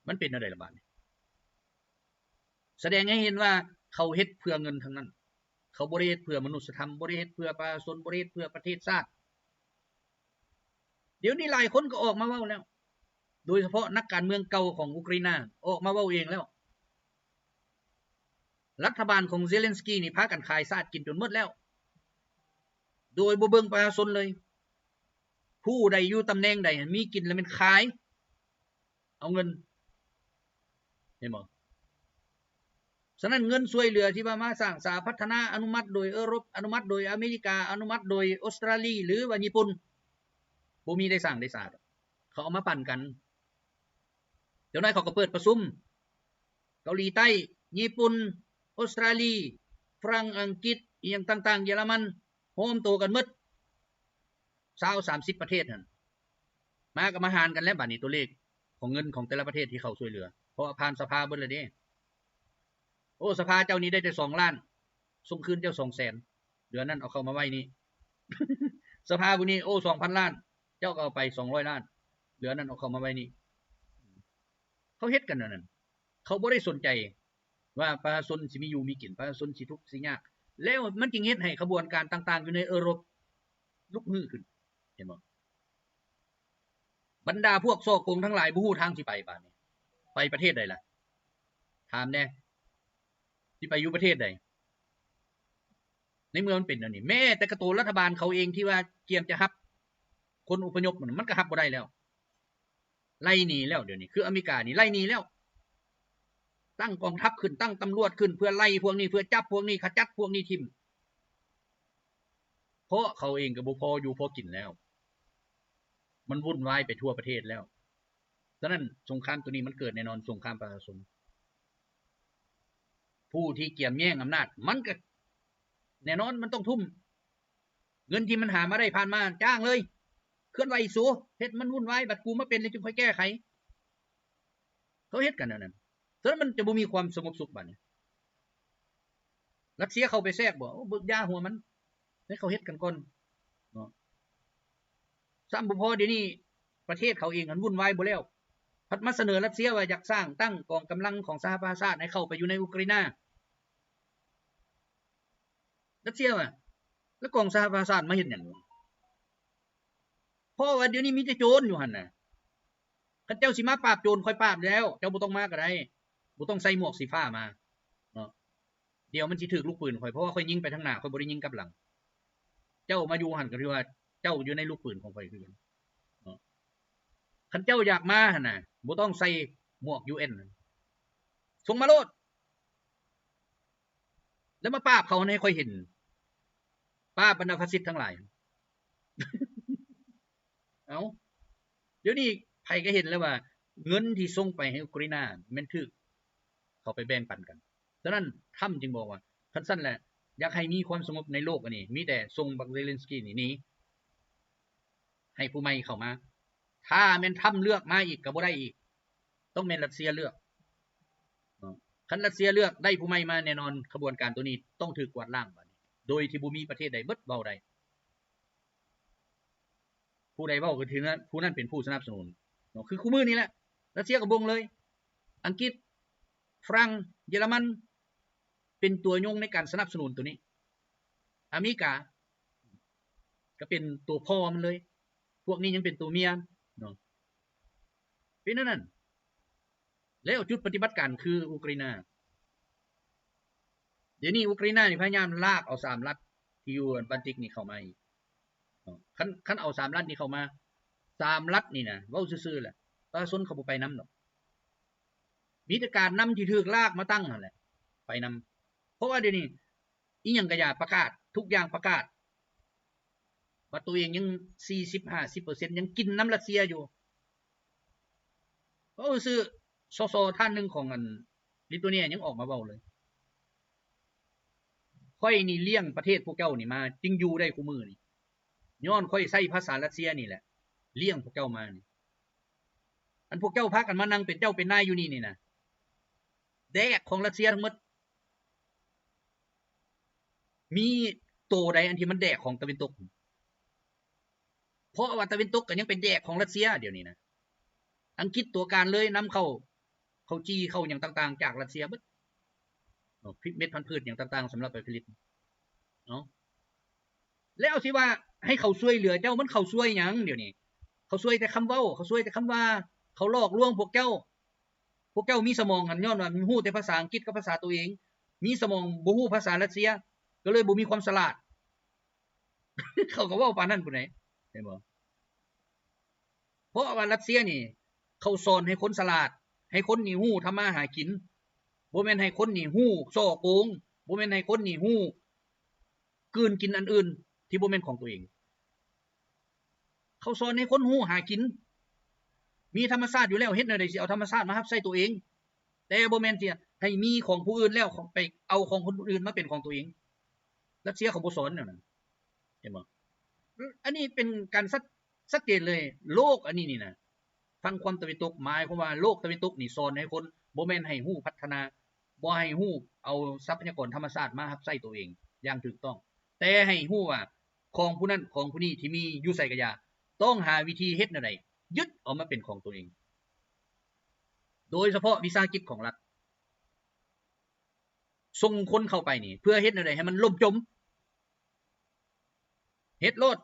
ມັນເປັນແນວໃດລະບາດນີ້? ສະແດງໃຫ້ເຫັນວ່າເຂົາເຮັດເພື່ອເງິນທັງນັ້ນ ເຂົາບໍ່ໄດ້ເຮັດເພື່ອມະນຸດສະທຳ ບໍ່ໄດ້ເຮັດເພື່ອປະຊາຊົນ ບໍ່ໄດ້ເຮັດເພື່ອປະເທດຊາດ. ດຽວນີ້ຫຼາຍຄົນກໍອອກມາເວົ້າແລ້ວ ໂດຍສະເພາະນັກການເມືອງເກົ່າຂອງອຸກຣາຍນາອອກມາເວົ້າເອງແລ້ວ ລັດຖະບານຂອງເຊເລັນສກີນີ້ພາກັນຂາຍຊາດກິນຈົນໝົດແລ້ວ ໂດຍບໍ່ເບິ່ງປະຊາຊົນເລີຍ. ຜູ້ໃດຢູ່ຕຳແໜ່ງໃດມີກິນແລ້ວແມ່ນຂາຍ ເອົາເງິນ ເຫັນບໍ່? ສະນັ້ນເງິນຊ່ວຍເຫຼືອທີ່ວ່າມາສ້າງສາພັດທະນາ ອະນຸມັດໂດຍເອີຣົບ ອະນຸມັດໂດຍອາເມລິກາ ອະນຸມັດໂດຍອົດສະຕຣາລີ ຫຼືວ່າຍີ່ປຸ່ນ ບໍ່ມີໄດ້ສ້າງໄດ້ສາດອກ ເຂົາເອົາມາປັນກັນ. ເຈົ້ານາຍເຂົາກໍເປີດປະຊຸມ ເກົາຫຼີໃຕ້ ຍີ່ປຸ່ນ ອົດສະຕຣາລີ ຝຣັ່ງ ອັງກິດ ອີ່ຫຍັງຕ່າງໆ ເຢຍລະມັນ ໂຮມໂຕກັນໝົດ ຊາວສາມສິບປະເທດຫັ້ນ ມາກໍມາຫານກັນແລ້ວ ບາດນີ້ຕົວເລກຂອງເງິນຂອງແຕ່ລະປະເທດທີ່ເຂົ້າຊ່ວຍເຫຼືອ ເພາະວ່າຜ່ານສະພາເບິດແລ້ວເດ້. ໂອ້ ສະພາເຈົ້ານີ້ໄດ້ແຕ່ສອງລ້ານ ສົ່ງຄືນເຈົ້າສອງແສນ ເຫຼືອນັ້ນເອົາເຂົ້າມາໄວ້ນີ້. ສະພາຜູ້ນີ້ ໂອ້ ສອງພັນລ້ານ ເຈົ້າກໍເອົາໄປສອງຮ້ອຍລ້ານ ເຫຼືອນັ້ນເອົາເຂົ້າມາໄວ້ນີ້. ເຂົາເຮັດກັນແນວນັ້ນ ເຂົາບໍ່ໄດ້ສົນໃຈວ່າປະຊາຊົນຊິມີຢູ່ມີກິນ ປະຊາຊົນຊິທຸກຊິຍາກ ແລ້ວມັນຈຶ່ງເຮັດໃຫ້ຂະບວນການຕ່າງໆຢູ່ໃນເອີຣົບລຸກຮືຂຶ້ນ ເຫັນບໍ່? ບັນດາພວກສໍ້ໂກງທັງຫຼາຍບໍ່ຮູ້ທາງຊິໄປບາດນີ້ ໄປປະເທດໃດລະ? ຖາມແດ່ ຊິໄປຢູ່ປະເທດໃດ? ໃນເມື່ອມັນເປັນແນວນີ້ ແມ້ແຕ່ກະໂຕລັດຖະບານເຂົາເອງທີ່ວ່າກຽມຈະຮັບຄົນອົບພະຍົບ ມັນກໍຮັບບໍ່ໄດ້ແລ້ວ ໄລ່ໜີແລ້ວ. ດຽວນີ້ຄືອາເມລິການີ້ໄລ່ໜີແລ້ວ ຕັ້ງກອງທັບຂຶ້ນ ຕັ້ງຕຳຫຼວດຂຶ້ນ ເພື່ອໄລ່ພວກນີ້ ເພື່ອຈັບພວກນີ້ ຂະຈັດພວກນີ້ຖິ້ມ ເພາະເຂົາເອງກໍບໍ່ພໍຢູ່ພໍກິນແລ້ວ ມັນວຸ່ນວາຍໄປທົ່ວປະເທດແລ້ວ. ສະນັ້ນສົງຄາມໂຕນີ້ມັນເກີດແນ່ນອນ ສົງຄາມປະຊາຊົນ ຜູ້ທີ່ກຽມແຍ່ງອຳນາດ ມັນກໍແນ່ນອນ ມັນຕ້ອງທຸ່ມເງິນທີ່ມັນຫາມາໄດ້ຜ່ານມາ ຈ້າງເລີຍ ເຄື່ອນໄຫວສູ ເຮັດມັນວຸ່ນວາຍ ບັດກູມາເປັນແລ້ວຈຶ່ງຄ່ອຍແກ້ໄຂ. ເຂົາເຮັດກັນແນວນັ້ນ ສະນັ້ນມັນຈະບໍ່ມີຄວາມສະຫງົບສຸກບາດນີ້. ຣັດເຊຍເຂົ້າໄປແຊກບໍ່? ໂອ້ ເບິ່ງຢ່າຫົວມັນ ໃຫ້ເຂົາເຮັດກັນກ່ອນເນາະ. ຊ້ຳບໍ່ພໍ ດຽວນີ້ປະເທດເຂົາເອງຫັ້ນວຸ່ນວາຍບໍ່ແລ້ວ ພັດມາສະເໜີຣັດເຊຍວ່າຢາກສ້າງຕັ້ງກອງກຳລັງຂອງສະຫະປະຊາຊາດໃຫ້ເຂົ້າໄປຢູ່ໃນອຸກຣາຍນາ. ຣັດເຊຍວ່າ ແລ້ວກອງສະຫະປະຊາຊາດມາເຮັດຫຍັງ? ເພາະວ່າດຽວນີ້ມີແຕ່ໂຈນຢູ່ຫັ້ນນະ. ຄັນເຈົ້າຊິມາປາບໂຈນ ຂ້ອຍປາບແລ້ວ ເຈົ້າບໍ່ຕ້ອງມາກໍໄດ້ ບໍ່ຕ້ອງໃສ່ໝວກສີຟ້າມາເນາະ. ດຽວມັນຊິຖືກລູກປືນຂ້ອຍ ເພາະວ່າຂ້ອຍຍິງໄປທາງໜ້າ ຂ້ອຍບໍ່ໄດ້ຍິງກັບຫຼັງ. ເຈົ້າມາຢູ່ຫັ້ນກໍຖືວ່າເຈົ້າຢູ່ໃນລູກປືນຂອງຂ້ອຍຄືກັນເນາະ. ຄັນເຈົ້າຢາກມາຫັ້ນນະ ບໍ່ຕ້ອງໃສ່ໝວກ ຢູເອັນ ສົ່ງມາໂລດ ແລ້ວມາປາບເຂົາໃຫ້ຂ້ອຍເຫັນ ປາບບັນດາຟາຊິດທັງຫຼາຍ. ເອົາ ດຽວນີ້ໃຜກໍເຫັນແລ້ວວ່າເງິນທີ່ສົ່ງໄປໃຫ້ອຸກຣາຍນາແມ່ນຖືກເຂົາໄປແບ່ງປັນກັນ. ສະນັ້ນ ທຣຳຈຶ່ງບອກວ່າ ຄັນຊັ້ນແຫຼະ ຢາກໃຫ້ມີຄວາມສະຫງົບໃນໂລກອັນນີ້ ມີແຕ່ສົ່ງບັກເຊເລັນສກີນີ້ໜີ ໃຫ້ຜູ້ໃໝ່ເຂົ້າມາ. ຖ້າແມ່ນທຣຳເລືອກມາອີກກໍບໍ່ໄດ້ອີກ ຕ້ອງແມ່ນຣັດເຊຍເລືອກເນາະ. ຄັນຣັດເຊຍເລືອກໄດ້ຜູ້ໃໝ່ມາ ແນ່ນອນຂະບວນການໂຕນີ້ຕ້ອງຖືກກວາດລ້າງບາດນີ້ ໂດຍທີ່ບໍ່ມີປະເທດໃດເບິດເວົ້າໄດ້. ຜູ້ໃດເວົ້າກໍຖືນັ້ນ ຜູ້ນັ້ນເປັນຜູ້ສະໜັບສະໜູນເນາະ. ຄືຄູ່ມື້ນີ້ແຫຼະ ຣັດເຊຍກໍບົ່ງເລີຍ ອັງກິດ ຝຣັ່ງ ເຢຍລະມັນ ເປັນຕົວຍົງໃນການສະໜັບສະໜູນໂຕນີ້. ອາເມລິກາກໍເປັນຕົວພໍ່ມັນເລີຍ ພວກນີ້ຍັງເປັນຕົວເມຍເນາະ ເປັນແນວນັ້ນ. ແລ້ວຈຸດປະຕິບັດການຄືອຸກຣາຍນາ ດຽວນີ້ອຸກຣາຍນານີ້ພະຍາຍາມລາກເອົາສາມລັດທີ່ຢູ່ບາລຕິກນີ້ເຂົ້າມາອີກເນາະ. ຄັນ ຄັນເອົາສາມລັດນີ້ເຂົ້າມາ ສາມລັດນີ້ນະ ເວົ້າຊື່ໆແຫຼະ ປະຊາຊົນເຂົາບໍ່ໄປນຳດອກ. ມີແຕ່ການນຳທີ່ຖືກລາກມາຕັ້ງຫັ້ນແຫຼະໄປນຳ ເພາະວ່າດຽວນີ້ ອີ່ຫຍັງກະຢ່າປະກາດ ທຸກຢ່າງປະກາດ ວ່າໂຕເອງຍັງສີ່ສິບຫ້າສິບເປີເຊັນ ຍັງກິນນຳຣັດເຊຍຢູ່. ເວົ້າຊື່ໆ ສສ ທ່ານໜຶ່ງຂອງອັນລິໂທເນຍຍັງອອກມາເວົ້າເລີຍ ຂ້ອຍນີ້ລ້ຽງປະເທດພວກເຈົ້ານີ້ມາ ຈຶ່ງຢູ່ໄດ້ຄູ່ມື້ນີ້ ຍ້ອນຂ້ອຍໃຊ້ພາສາຣັດເຊຍນີ້ແຫຼະລ້ຽງພວກເຈົ້າມານີ້. ອັນພວກເຈົ້າພາກັນມານັ່ງເປັນເຈົ້າເປັນນາຍຢູ່ນີ້ນີ້ນະ ແດກຂອງຣັດເຊຍທັງໝົດ. ມີໂຕໃດອັນທີ່ມັນແດກຂອງຕາເວັນຕົກ? ເພາະວ່າຕາເວັນຕົກກໍຍັງໄປແດກຂອງຣັດເຊຍດຽວນີ້ນະ. ອັງກິດຕົວການເລີຍ ນຳເຂົ້າ ເຂົ້າຈີ່ເຂົ້າຫຍັງຕ່າງໆຈາກຣັດເຊຍເບິດເນາະ ເມັດພັນພືດຫຍັງຕ່າງໆສຳລັບໄປຜະລິດເນາະ. ແລ້ວຊິວ່າໃຫ້ເຂົາຊ່ວຍເຫຼືອເຈົ້າ ມັນເຂົາຊ່ວຍຫຍັງດຽວນີ້? ເຂົາຊ່ວຍແຕ່ຄຳເວົ້າ ເຂົາຊ່ວຍແຕ່ຄຳວ່າ ເຂົາຫຼອກລວງພວກເຈົ້າ. ພວກເຈົ້າມີສະໝອງຫັ້ນ ຍ້ອນວ່າຮູ້ແຕ່ພາສາອັງກິດກັບພາສາໂຕເອງ ມີສະໝອງບໍ່ຮູ້ພາສາຣັດເຊຍ ກໍເລີຍບໍ່ມີຄວາມສະຫຼາດ. ເຂົາກໍເວົ້າປານນັ້ນພຸ້ນໃດ ເຫັນບໍ່? ເພາະວ່າຣັດເຊຍນີ້ ເຂົາສອນໃຫ້ຄົນສະຫຼາດ ໃຫ້ຄົນນີ້ຮູ້ທຳມາຫາກິນ ບໍ່ແມ່ນໃຫ້ຄົນນີ້ຮູ້ສໍ້ໂກງ ບໍ່ແມ່ນໃຫ້ຄົນນີ້ຮູ້ ກືນກິນອັນອື່ນທີ່ບໍ່ແມ່ນຂອງຕົວເອງ. ເຂົາສອນໃຫ້ຄົນຮູ້ຫາກິນ ມີທຳມະຊາດຢູ່ແລ້ວ ເຮັດແນວໃດຊິເອົາທຳມະຊາດມາຮັບໃຊ້ຕົວເອງ ແຕ່ບໍ່ແມ່ນຊິໃຫ້ມີຂອງຜູ້ອື່ນແລ້ວໄປເອົາຂອງຄົນອື່ນມາເປັນຂອງຕົວເອງ. ຣັດເຊຍເຂົາບໍ່ສອນແນວນັ້ນ ເຫັນບໍ່? ອັນນີ້ເປັນການຊັດ ຊັດເຈນເລີຍ ໂລກອັນນີ້ນີ້ນະ ຝັ່ງຄວາມຕາເວັນຕົກ ໝາຍຄວາມວ່າໂລກຕາເວັນຕົກນີ້ສອນໃຫ້ຄົນ ບໍ່ແມ່ນໃຫ້ຮູ້ພັດທະນາ ບໍ່ໃຫ້ຮູ້ເອົາຊັບພະຍາກອນທຳມະຊາດມາຮັບໃຊ້ຕົວເອງຢ່າງຖືກຕ້ອງ ແຕ່ໃຫ້ຮູ້ວ່າຂອງຜູ້ນັ້ນຂອງຜູ້ນີ້ທີ່ມີຢູ່ໃສກະຢ່າ ຕ້ອງຫາວິທີເຮັດແນວໃດຍຶດເອົາມາເປັນຂອງຕົວເອງ. ໂດຍສະເພາະວິສາຫະກິດຂອງລັດ ສົ່ງຄົນເຂົ້າໄປນີ້ ເພື່ອເຮັດແນວໃດໃຫ້ມັນລົ້ມຈົມ ເຮັດໂລດ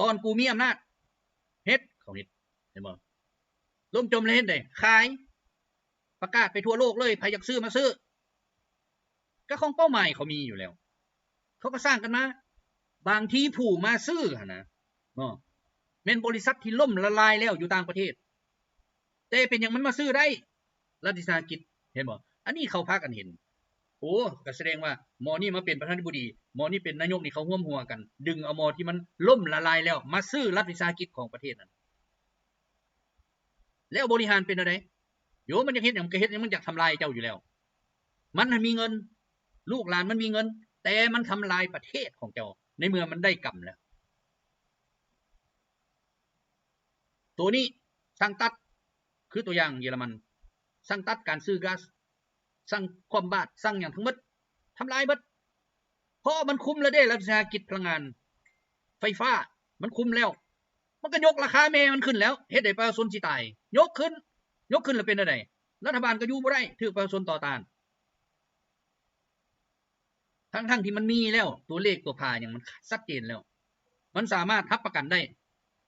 ຕອນກູມີອຳນາດ ເຮັດ ເຂົາເຮັດ ເຫັນບໍ່? ລົ້ມຈົມແລ້ວເຮັດໃດ? ຂາຍ ປະກາດໄປທົ່ວໂລກເລີຍ ໃຜຢາກຊື້ມາຊື້ ກໍຂອງເປົ້າໝາຍເຂົາມີຢູ່ແລ້ວ ເຂົາກໍສ້າງກັນມາ. ບາງທີຜູ້ມາຊື້ຫັ້ນນະເນາະ ແມ່ນບໍລິສັດທີ່ລົ້ມລະລາຍແລ້ວຢູ່ຕ່າງປະເທດ ແຕ່ເປັນຫຍັງມັນມາຊື້ໄດ້? ລັດວິສາຫະກິດ ເຫັນບໍ່? ອັນນີ້ເຂົາພາກັນເຫັນ ໂອ້ ກໍສະແດງວ່າໝໍນີ້ມາເປັນປະທານາທິບໍດີ ໝໍນີ້ເປັນນາຍົກນີ້ ເຂົາຮ່ວມຫົວກັນ ດຶງເອົາໝໍທີ່ມັນລົ້ມລະລາຍແລ້ວ ມາຊື້ລັດວິສາຫະກິດຂອງປະເທດນັ້ນ. ແລ້ວບໍລິຫານເປັນແນວໃດ? ໂຍ ມັນຢາກເຮັດຫຍັງມັນກໍເຮັດ ມັນຢາກທຳລາຍເຈົ້າຢູ່ແລ້ວ. ມັນຫັ້ນມີເງິນ ລູກຫຼານມັນມີເງິນ ແຕ່ມັນທຳລາຍປະເທດຂອງເຈົ້າ ໃນເມື່ອມັນໄດ້ກຳແລ້ວ. ໂຕນີ້ສັ່ງຕັດ ຄືຕົວຢ່າງເຢຍລະມັນ ສັ່ງຕັດການຊື້ກາສ ສັ່ງຄວ່ຳບາດ ສັ່ງຫຍັງທັງໝົດ ທຳລາຍເບິດ ເພາະມັນຄຸມແລ້ວເດ້ ລັດວິສາຫະກິດພະລັງງານ ໄຟຟ້າ ມັນຄຸມແລ້ວ ມັນກໍຍົກລາຄາແມ່ມັນຂຶ້ນແລ້ວ ເຮັດໃຫ້ປະຊາຊົນຊິຕາຍ ຍົກຂຶ້ນ ຍົກຂຶ້ນແລ້ວເປັນແນວໃດ? ລັດຖະບານກໍຢູ່ບໍ່ໄດ້ ຖືກປະຊາຊົນຕໍ່ຕ້ານ. ທັງໆທີ່ມັນມີແລ້ວ ຕົວເລກຕົວພາຫຍັງມັນຊັດເຈນແລ້ວ ມັນສາມາດຮັບປະກັນໄດ້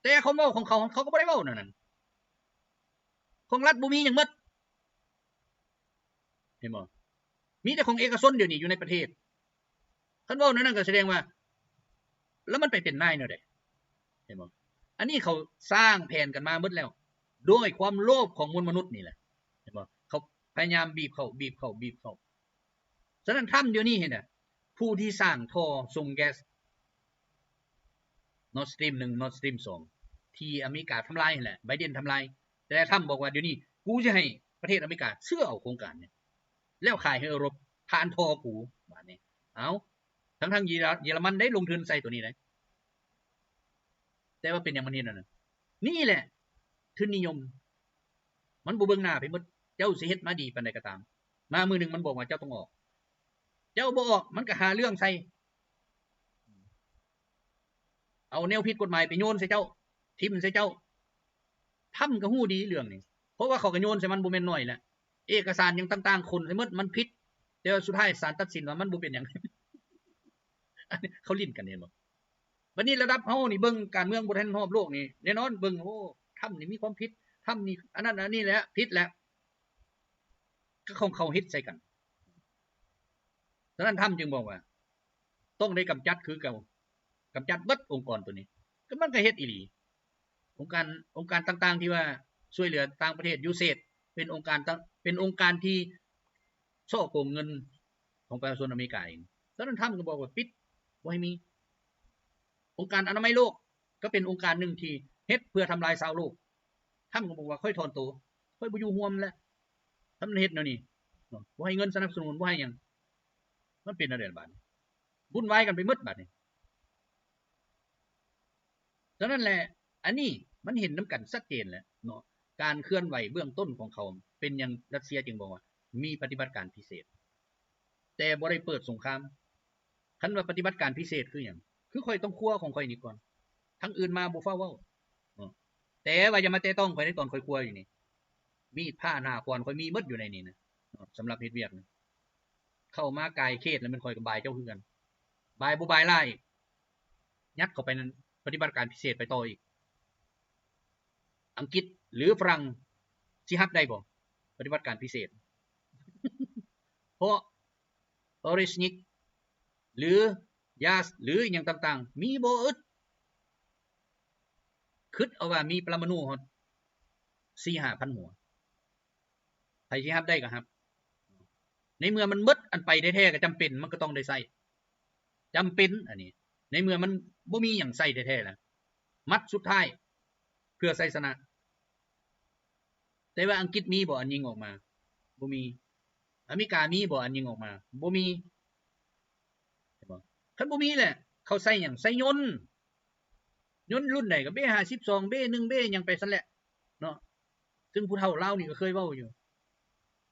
ແຕ່ຄວາມເວົ້າຂອງເຂົາ ເຂົາກໍບໍ່ໄດ້ເວົ້າແນວນັ້ນ ຂອງລັດບໍ່ມີຫຍັງໝົດ ເຫັນບໍ່? ມີແຕ່ຂອງເອກະຊົນດຽວນີ້ຢູ່ໃນປະເທດ ຄັນເວົ້າແນວນັ້ນກໍສະແດງວ່າ ແລ້ວມັນໄປເປັນນາຍແນວໃດ? ເຫັນບໍ່? ອັນນີ້ເຂົາສ້າງແຜນກັນມາໝົດແລ້ວ ດ້ວຍຄວາມໂລບຂອງມວນມະນຸດນີ້ແຫຼະ ເຫັນບໍ່? ເຂົາພະຍາຍາມບີບເຂົ້າ ບີບເຂົ້າ ບີບເຂົ້າ. ສະນັ້ນ ທຣຳດຽວນີ້ເຫັນນະ ຜູ້ທີ່ສ້າງທໍ່ສົ່ງແກັສ Nord Stream ໜຶ່ງ Nord Stream ສອງ ທີ່ອາເມລິກາທຳລາຍຫັ້ນແຫຼະ ໄບເດັນທຳລາຍ. ແຕ່ທຣຳບອກວ່າ ດຽວນີ້ກູຈະໃຫ້ປະເທດອາເມລິກາຊື້ເອົາໂຄງການນີ້ ແລ້ວຂາຍໃຫ້ເອີຣົບຜ່ານທໍ່ກູ. ບາດນີ້ ເອົ້າ ທັງໆເຢຍລະມັນໄດ້ລົງທຶນໃສ່ໂຕນີ້ໄດ໋ ແຕ່ວ່າເປັນຫຍັງມັນເຮັດອັນນັ້ນ? ນີ້ແຫຼະທຶນນິຍົມ ມັນບໍ່ເບິ່ງໜ້າໃຜໝົດ. ເຈົ້າຊິເຮັດມາດີປານໃດກໍຕາມ ມາມື້ໜຶ່ງມັນບອກວ່າເຈົ້າຕ້ອງອອກ ເຈົ້າບໍ່ອອກມັນກໍຫາເລື່ອງໃສ່ ເອົາແນວຜິດກົດໝາຍໄປໂຍນໃສ່ເຈົ້າ ຖິ້ມໃສ່ເຈົ້າ. ທຣຳກໍຮູ້ດີເລື່ອງນີ້ ເພາະວ່າເຂົາກໍໂຍນໃສ່ມັນບໍ່ແມ່ນໜ້ອຍແຫຼະ ເອກະສານຫຍັງຕ່າງໆຂົນໃສ່ໝົດ ມັນຜິດ ແຕ່ວ່າສຸດທ້າຍສານຕັດສິນວ່າມັນບໍ່ເປັນຫຍັງ. ອັນນີ້ເຂົາຫຼິ້ນກັນເຫັນບໍ່? ບັດນີ້ລະດັບເຮົານີ້ເບິ່ງການເມືອງບໍ່ທັນຮອບໂລກນີ້ ແນ່ນອນເບິ່ງ ໂອ້ ທຣຳນີ້ມີຄວາມຜິດ ທຣຳນີ້ອັນນັ້ນອັນນີ້ແຫຼະ ຜິດແຫຼະ ກໍຂອງເຂົາເຮັດໃສ່ກັນ. ສະນັ້ນທຣຳຈຶ່ງບອກວ່າ ຕ້ອງໄດ້ກຳຈັດຄືເກົ່າ ກຳຈັດເບິດອົງກອນໂຕນີ້ ກໍມັນກໍເຮັດອີ່ຫຼີ. ອົງການ ອົງການຕ່າງໆທີ່ວ່າຊ່ວຍເຫຼືອຕ່າງປະເທດ USAID ເປັນອົງການຕ່າງ ເປັນອົງການທີ່ສໍ້ໂກງເງິນຂອງປະຊາຊົນອາເມລິກາເອງ. ສະນັ້ນທຣຳກໍບອກວ່າປິດ ບໍ່ໃຫ້ມີ. ອົງການອະນາໄມໂລກກໍເປັນອົງການໜຶ່ງທີ່ເຮັດເພື່ອທຳລາຍຊາວໂລກ. ທຣຳກໍບອກວ່າ ຂ້ອຍຖອນໂຕ ຂ້ອຍບໍ່ຢູ່ຮ່ວມແລ້ວ ທຳເຮັດແນວນີ້ ບໍ່ໃຫ້ເງິນສະໜັບສະໜູນ ບໍ່ໃຫ້ຫຍັງ. ມັນເປັນແນວໃດລະບາດນີ້? ວຸ້ນວາຍກັນໄປໝົດບາດນີ້. ສະນັ້ນແຫຼະ ອັນນີ້ມັນເຫັນນຳກັນຊັດເຈນແຫຼະເນາະ ການເຄື່ອນໄຫວເບື້ອງຕົ້ນຂອງເຂົາ. ເປັນຫຍັງຣັດເຊຍຈຶ່ງບອກວ່າມີປະຕິບັດການພິເສດ ແຕ່ບໍ່ໄດ້ເປີດສົງຄາມ? ຄັນວ່າປະຕິບັດການພິເສດຄືຫຍັງ? ຄືຂ້ອຍຕ້ອງຄົວຂອງຂ້ອຍນີ້ກ່ອນ ທາງອື່ນມາບໍ່ຟ້າວເວົ້າເນາະ. ແຕ່ວ່າຢ່າມາແຕະຕ້ອງຂ້ອຍໃນຕອນຂ້ອຍຄົວຢູ່ນີ້ ມີດພ້າໜ້າຂວານຂ້ອຍມີໝົດຢູ່ໃນນີ້ນະເນາະ. ສຳລັບເຮັດວຽກນະ ເຂົ້າມາກາຍເຂດແລ້ວແມ່ນຂ້ອຍກໍບາຍເຈົ້າຄືກັນ ບາຍບໍ່ບາຍຫຼາຍ ຍັດເຂົ້າໄປນັ້ນ ປະຕິບັດການພິເສດໄປຕໍ່ອີກ. ອັງກິດ ຫຼື ຝຣັ່ງຊິຮັບໄດ້ບໍ່ ປະຕິບັດການພິເສດ? ເພາະ Oreshnik ຫຼື Yas ຫຼື ອີ່ຫຍັງຕ່າງໆ ມີບໍ່ອຶດ ຄິດເອົາວ່າມີປະລະມະນູຮອດສີ່ຫ້າພັນຫົວ ໃຜຊິຮັບໄດ້ກໍຮັບ. ໃນເມື່ອມັນໝົດອັນໄປແທ້ໆ ກໍຈຳເປັນ ມັນກໍຕ້ອງໄດ້ໃຊ້ ຈຳເປັນ. ອັນນີ້ໃນເມື່ອມັນບໍ່ມີຫຍັງໃຊ້ແທ້ໆ ລະມັດສຸດທ້າຍເພື່ອໄຊຊະນະ. ແຕ່ວ່າອັງກິດມີບໍ່ອັນຍິງອອກມາ? ບໍ່ມີ. ອາເມລິກາມີບໍ່ອັນຍິງອອກມາ? ບໍ່ມີ. ເຫັນບໍ່? ຄັນບໍ່ມີແຫຼະ ເຂົາໃຊ້ຫຍັງ? ໃຊ້ຍົນ. ຍົນລຸ້ນໃດກໍເບຫ້າສິບສອງ ເບໜຶ່ງ ເບຫຍັງໄປຊັ້ນແຫຼະເນາະ. ຊຶ່ງຜູ້ເຖົ້າລາວນີ້ກໍເຄີຍເວົ້າຢູ່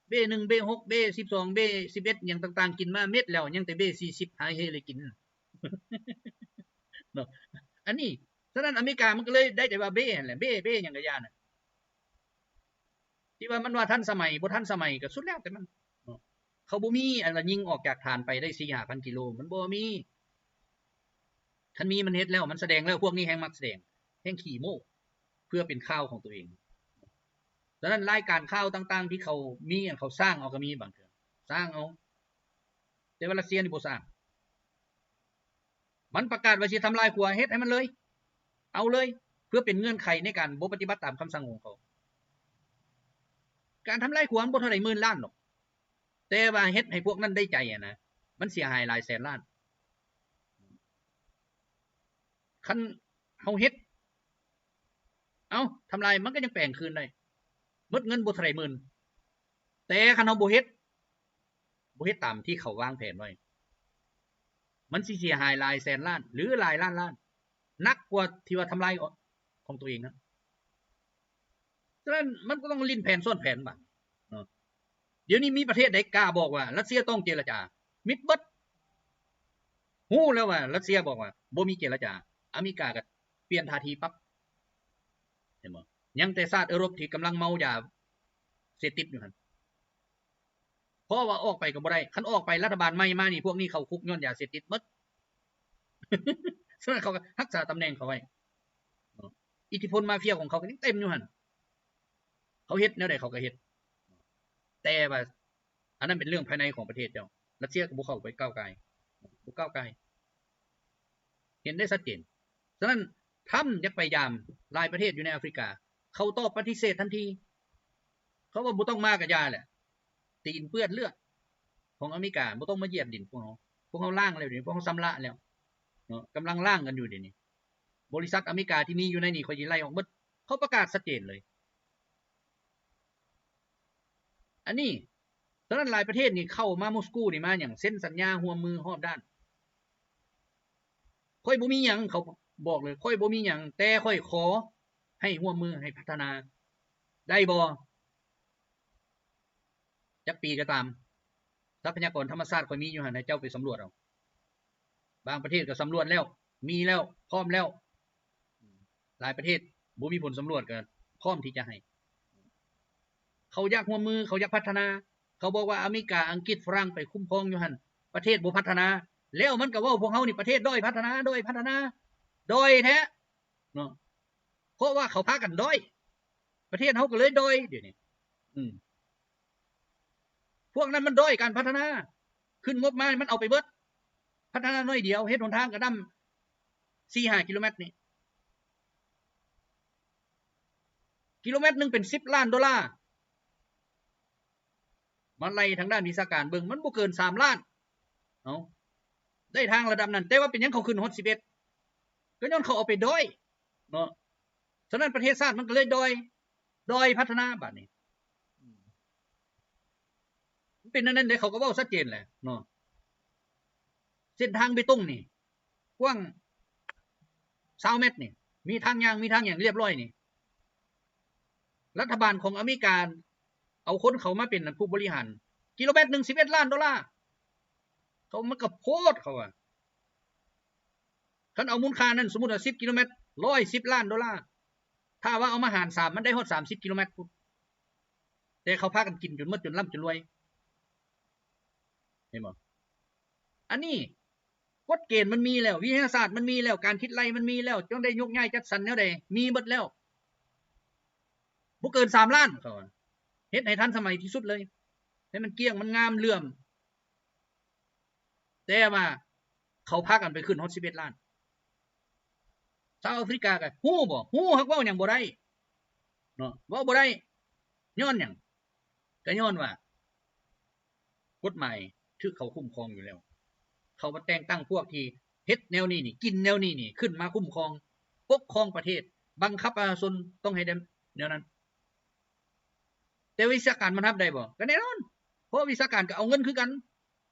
ເບໜຶ່ງ ເບຫົກ ເບສິບສອງ ເບສິບເອັດ ຫຍັງຕ່າງໆ ກິນມາເໝິດແລ້ວ ຍັງແຕ່ເບສີ່ສິບ ຫາເຮເລີຍກິນເນາະ. ອັນນີ້ ສະນັ້ນອາເມລິກາມັນກໍເລີຍໄດ້ແຕ່ວ່າເບຫັ້ນແຫຼະ ເບ ເບຫຍັງກໍຢ່ານະ. ທີ່ວ່າມັນວ່າທັນສະໄໝ ບໍ່ທັນສະໄໝກໍສຸດແລ້ວແຕ່ມັນເນາະ. ເຂົາບໍ່ມີອັນວ່າຍິງອອກຈາກຖານໄປໄດ້ສີ່ຫ້າພັນກິໂລ ມັນບໍ່ມີ. ຄັນມີມັນເຮັດແລ້ວ ມັນສະແດງແລ້ວ. ພວກນີ້ແຮ່ງມັກສະແດງ ແຮ່ງຂີ້ໂມ້ ເພື່ອເປັນຂ່າວຂອງຕົວເອງ. ສະນັ້ນລາຍການຂ່າວຕ່າງໆທີ່ເຂົາມີ ອັນເຂົາສ້າງເອົາກໍມີ ບາງເທື່ອສ້າງເອົາ ແຕ່ວ່າຣັດເຊຍນີ້ບໍ່ສ້າງ. ມັນປະກາດວ່າຊິທຳລາຍຂົວ ເຮັດໃຫ້ມັນເລີຍ ເອົາເລີຍ ເພື່ອເປັນເງື່ອນໄຂໃນການບໍ່ປະຕິບັດຕາມຄຳສັ່ງຂອງເຂົາ. ການທຳລາຍຂົວມັນບໍ່ເທົ່າໃດໝື່ນລ້ານດອກ ແຕ່ວ່າເຮັດໃຫ້ພວກນັ້ນໄດ້ໃຈຫັ້ນນະ ມັນເສຍຫາຍຫຼາຍແສນລ້ານ. ຄັນເຮົາເຮັດ ເອົ້າ ທຳລາຍມັນກໍຍັງແປງຄືນໄດ້ ໝົດເງິນບໍ່ເທົ່າໃດໝື່ນ. ແຕ່ຄັນເຮົາບໍ່ເຮັດ ບໍ່ເຮັດຕາມທີ່ເຂົາວາງແຜນໄວ້ ມັນຊິເສຍຫາຍຫຼາຍແສນລ້ານ ຫຼື ຫຼາຍລ້ານລ້ານ ໜັກກວ່າທີ່ວ່າທຳລາຍຂອງຕົວເອງນະ. ສະນັ້ນມັນກໍຕ້ອງຫຼິ້ນແຜນຊ້ອນແຜນບາດເນາະ. ດຽວນີ້ມີປະເທດໃດກ້າບອກວ່າຣັດເຊຍຕ້ອງເຈລະຈາ? ມິດເບິດ. ຮູ້ແລ້ວວ່າຣັດເຊຍບອກວ່າບໍ່ມີເຈລະຈາ ອາເມລິກາກໍປ່ຽນທ່າທີປັບ ເຫັນບໍ່? ຍັງແຕ່ຊາດເອີຣົບທີ່ກຳລັງເມົາຢາເສບຕິດຢູ່ຫັ້ນ ເພາະວ່າອອກໄປກໍບໍ່ໄດ້. ຄັນອອກໄປລັດຖະບານໃໝ່ມານີ້ ພວກນີ້ເຂົ້າຄຸກຍ້ອນຢາເສບຕິດໝົດ. ສະນັ້ນເຂົາກໍຮັກສາຕຳແໜ່ງເຂົາໄວ້ເນາະ. ອິດທິພົນມາເຟຍຂອງເຂົາກໍຍັງເຕັມຢູ່ຫັ້ນ. ເຂົາເຮັດແນວໃດເຂົາກໍເຮັດ ແຕ່ວ່າອັນນັ້ນເປັນເລື່ອງພາຍໃນຂອງປະເທດເຈົ້າ. ຣັດເຊຍກໍບໍ່ເຂົ້າໄປກ້າວກ່າຍ ບໍ່ກ້າວກ່າຍ ເຫັນໄດ້ຊັດເຈນ. ສະນັ້ນທຣຳຢາກໄປຢາມຫຼາຍປະເທດຢູ່ໃນອາຟຣິກາ ເຂົາຕອບປະຕິເສດທັນທີ. ເຂົາວ່າບໍ່ຕ້ອງມາກໍຢ່າແຫຼະ ຕີນເປື້ອນເລືອດຂອງອາເມລິກາ ບໍ່ຕ້ອງມາຢຽບດິນພວກເຮົາ. ພວກເຮົາລ້າງແລ້ວດຽວນີ້ ພວກເຮົາຊຳລະແລ້ວເນາະ ກຳລັງລ້າງກັນຢູ່ດຽວນີ້. ບໍລິສັດອາເມລິກາທີ່ມີຢູ່ໃນນີ້ ຂ້ອຍຊິໄລ່ອອກໝົດ. ເຂົາປະກາດຊັດເຈນເລີຍ ອັນນີ້. ສະນັ້ນຫຼາຍປະເທດນີ້ເຂົ້າມາມົສກູນີ້ມາຫຍັງ? ເຊັນສັນຍາຮ່ວມມືຮອບດ້ານ. ຂ້ອຍບໍ່ມີຫຍັງ ເຂົາບອກເລີຍ ຂ້ອຍບໍ່ມີຫຍັງ ແຕ່ຂ້ອຍຂໍໃຫ້ຮ່ວມມືໃຫ້ພັດທະນາ ໄດ້ບໍ່? ຈັກປີກໍຕາມ ຊັບພະຍາກອນທຳມະຊາດຂ້ອຍມີຢູ່ຫັ້ນ ໃຫ້ເຈົ້າໄປສຳຫຼວດເອົາ. ບາງປະເທດກໍສຳຫຼວດແລ້ວ ມີແລ້ວ ພ້ອມແລ້ວ. ຫຼາຍປະເທດບໍ່ມີຜົນສຳຫຼວດກໍພ້ອມທີ່ຈະໃຫ້. ເຂົາຢາກຮ່ວມມື ເຂົາຢາກພັດທະນາ. ເຂົາບອກວ່າອາເມລິກາ ອັງກິດ ຝຣັ່ງໄປຄຸ້ມຄອງຢູ່ຫັ້ນ ປະເທດບໍ່ພັດທະນາ. ແລ້ວມັນກໍເວົ້າພວກເຮົານີ້ປະເທດດ້ອຍພັດທະນາ ດ້ອຍພັດທະນາ ດ້ອຍແທ້ເນາະ. ເພາະວ່າເຂົາພາກັນດ້ອຍ ປະເທດເຮົາກໍເລີຍດ້ອຍດຽວນີ້. ອືມ ພວກນັ້ນມັນດ້ອຍການພັດທະນາ ຂຶ້ນງົບມາມັນເອົາໄປເບິດ ພັດທະນາໜ້ອຍດຽວ ເຮັດຫົນທາງກະດຳສີ່ຫ້າກິໂລແມັດນີ້ ກິໂລແມັດໜຶ່ງເປັນສິບລ້ານໂດລາ. ມາໄລ່ທາງດ້ານວິຊາການເບິ່ງ ມັນບໍ່ເກີນສາມລ້ານ ເອົາ ໄດ້ທາງລະດັບນັ້ນ ແຕ່ວ່າເປັນຫຍັງເຂົາຂຶ້ນຮອດສິບເອັດ? ກໍຍ້ອນເຂົາເອົາໄປດ້ອຍເນາະ. ສະນັ້ນປະເທດຊາດມັນກໍເລີຍດ້ອຍ ດ້ອຍພັດທະນາບາດນີ້. ອືມ ມັນເປັນແນວນັ້ນເດ້ ເຂົາກໍເວົ້າຊັດເຈນແຫຼະເນາະ. ເສັ້ນທາງເບຕົງນີ້ ກວ້າງຊາວແມັດນີ້ ມີທາງຍ່າງ ມີທາງຫຍັງລຽບລ້ອຍນີ້ ລັດຖະບານຂອງອາເມລິກາເອົາຄົນເຂົ້າມາເປັນຜູ້ບໍລິຫານ ກິໂລແມັດໜຶ່ງສິບເອັດລ້ານໂດລາ. ເຂົາ ມັນກໍໂພດ ເຂົາວ່າ ຄັນເອົາມູນຄ່ານັ້ນ ສົມມຸດວ່າສິບກິໂລແມັດ ຮ້ອຍສິບລ້ານໂດລາ ຖ້າວ່າເອົາມາຫານສາມ ມັນໄດ້ຮອດສາມສິບກິໂລແມັດພຸ້ນ. ແຕ່ເຂົາພາກັນກິນຈົນໝົດ ຈົນລ່ຳຈົນລວຍ ເຫັນບໍ່? ອັນນີ້ ກົດເກນມັນມີແລ້ວ ວິທະຍາສາດມັນມີແລ້ວ ການຄິດໄລ່ມັນມີແລ້ວ ຈັ່ງໄດ້ຍົກຍ້າຍຈັດສັນແນວໃດ ມີໝົດແລ້ວ. ບໍ່ເກີນສາມລ້ານ ເຂົາວ່າ ເຮັດໃຫ້ທັນສະໄໝທີ່ສຸດເລີຍ ໃຫ້ມັນກ້ຽງ ມັນງາມ ເຫຼື້ອມ. ແຕ່ວ່າເຂົາພາກັນໄປຂຶ້ນຮອດສິບເອັດລ້ານ. ຊາວອາຟຣິກາກໍຮູ້ບໍ່? ຮູ້ ຫາກເວົ້າຫຍັງບໍ່ໄດ້ເນາະ ເວົ້າບໍ່ໄດ້. ຍ້ອນຫຍັງ? ກໍຍ້ອນວ່າກົດໝາຍຖືກເຂົາຄຸ້ມຄອງຢູ່ແລ້ວ. ເຂົາມາແຕ່ງຕັ້ງພວກທີ່ເຮັດແນວນີ້ນີ້ ກິນແນວນີ້ນີ້ ຂຶ້ນມາຄຸ້ມຄອງ ປົກຄອງປະເທດ ບັງຄັບປະຊາຊົນຕ້ອງເຮັດແນວນັ້ນ. ແຕ່ວິຊາການມັນຮັບໄດ້ບໍ່? ກໍແນ່ນອນ ເພາະວິຊາການກໍເອົາເງິນຄືກັນ.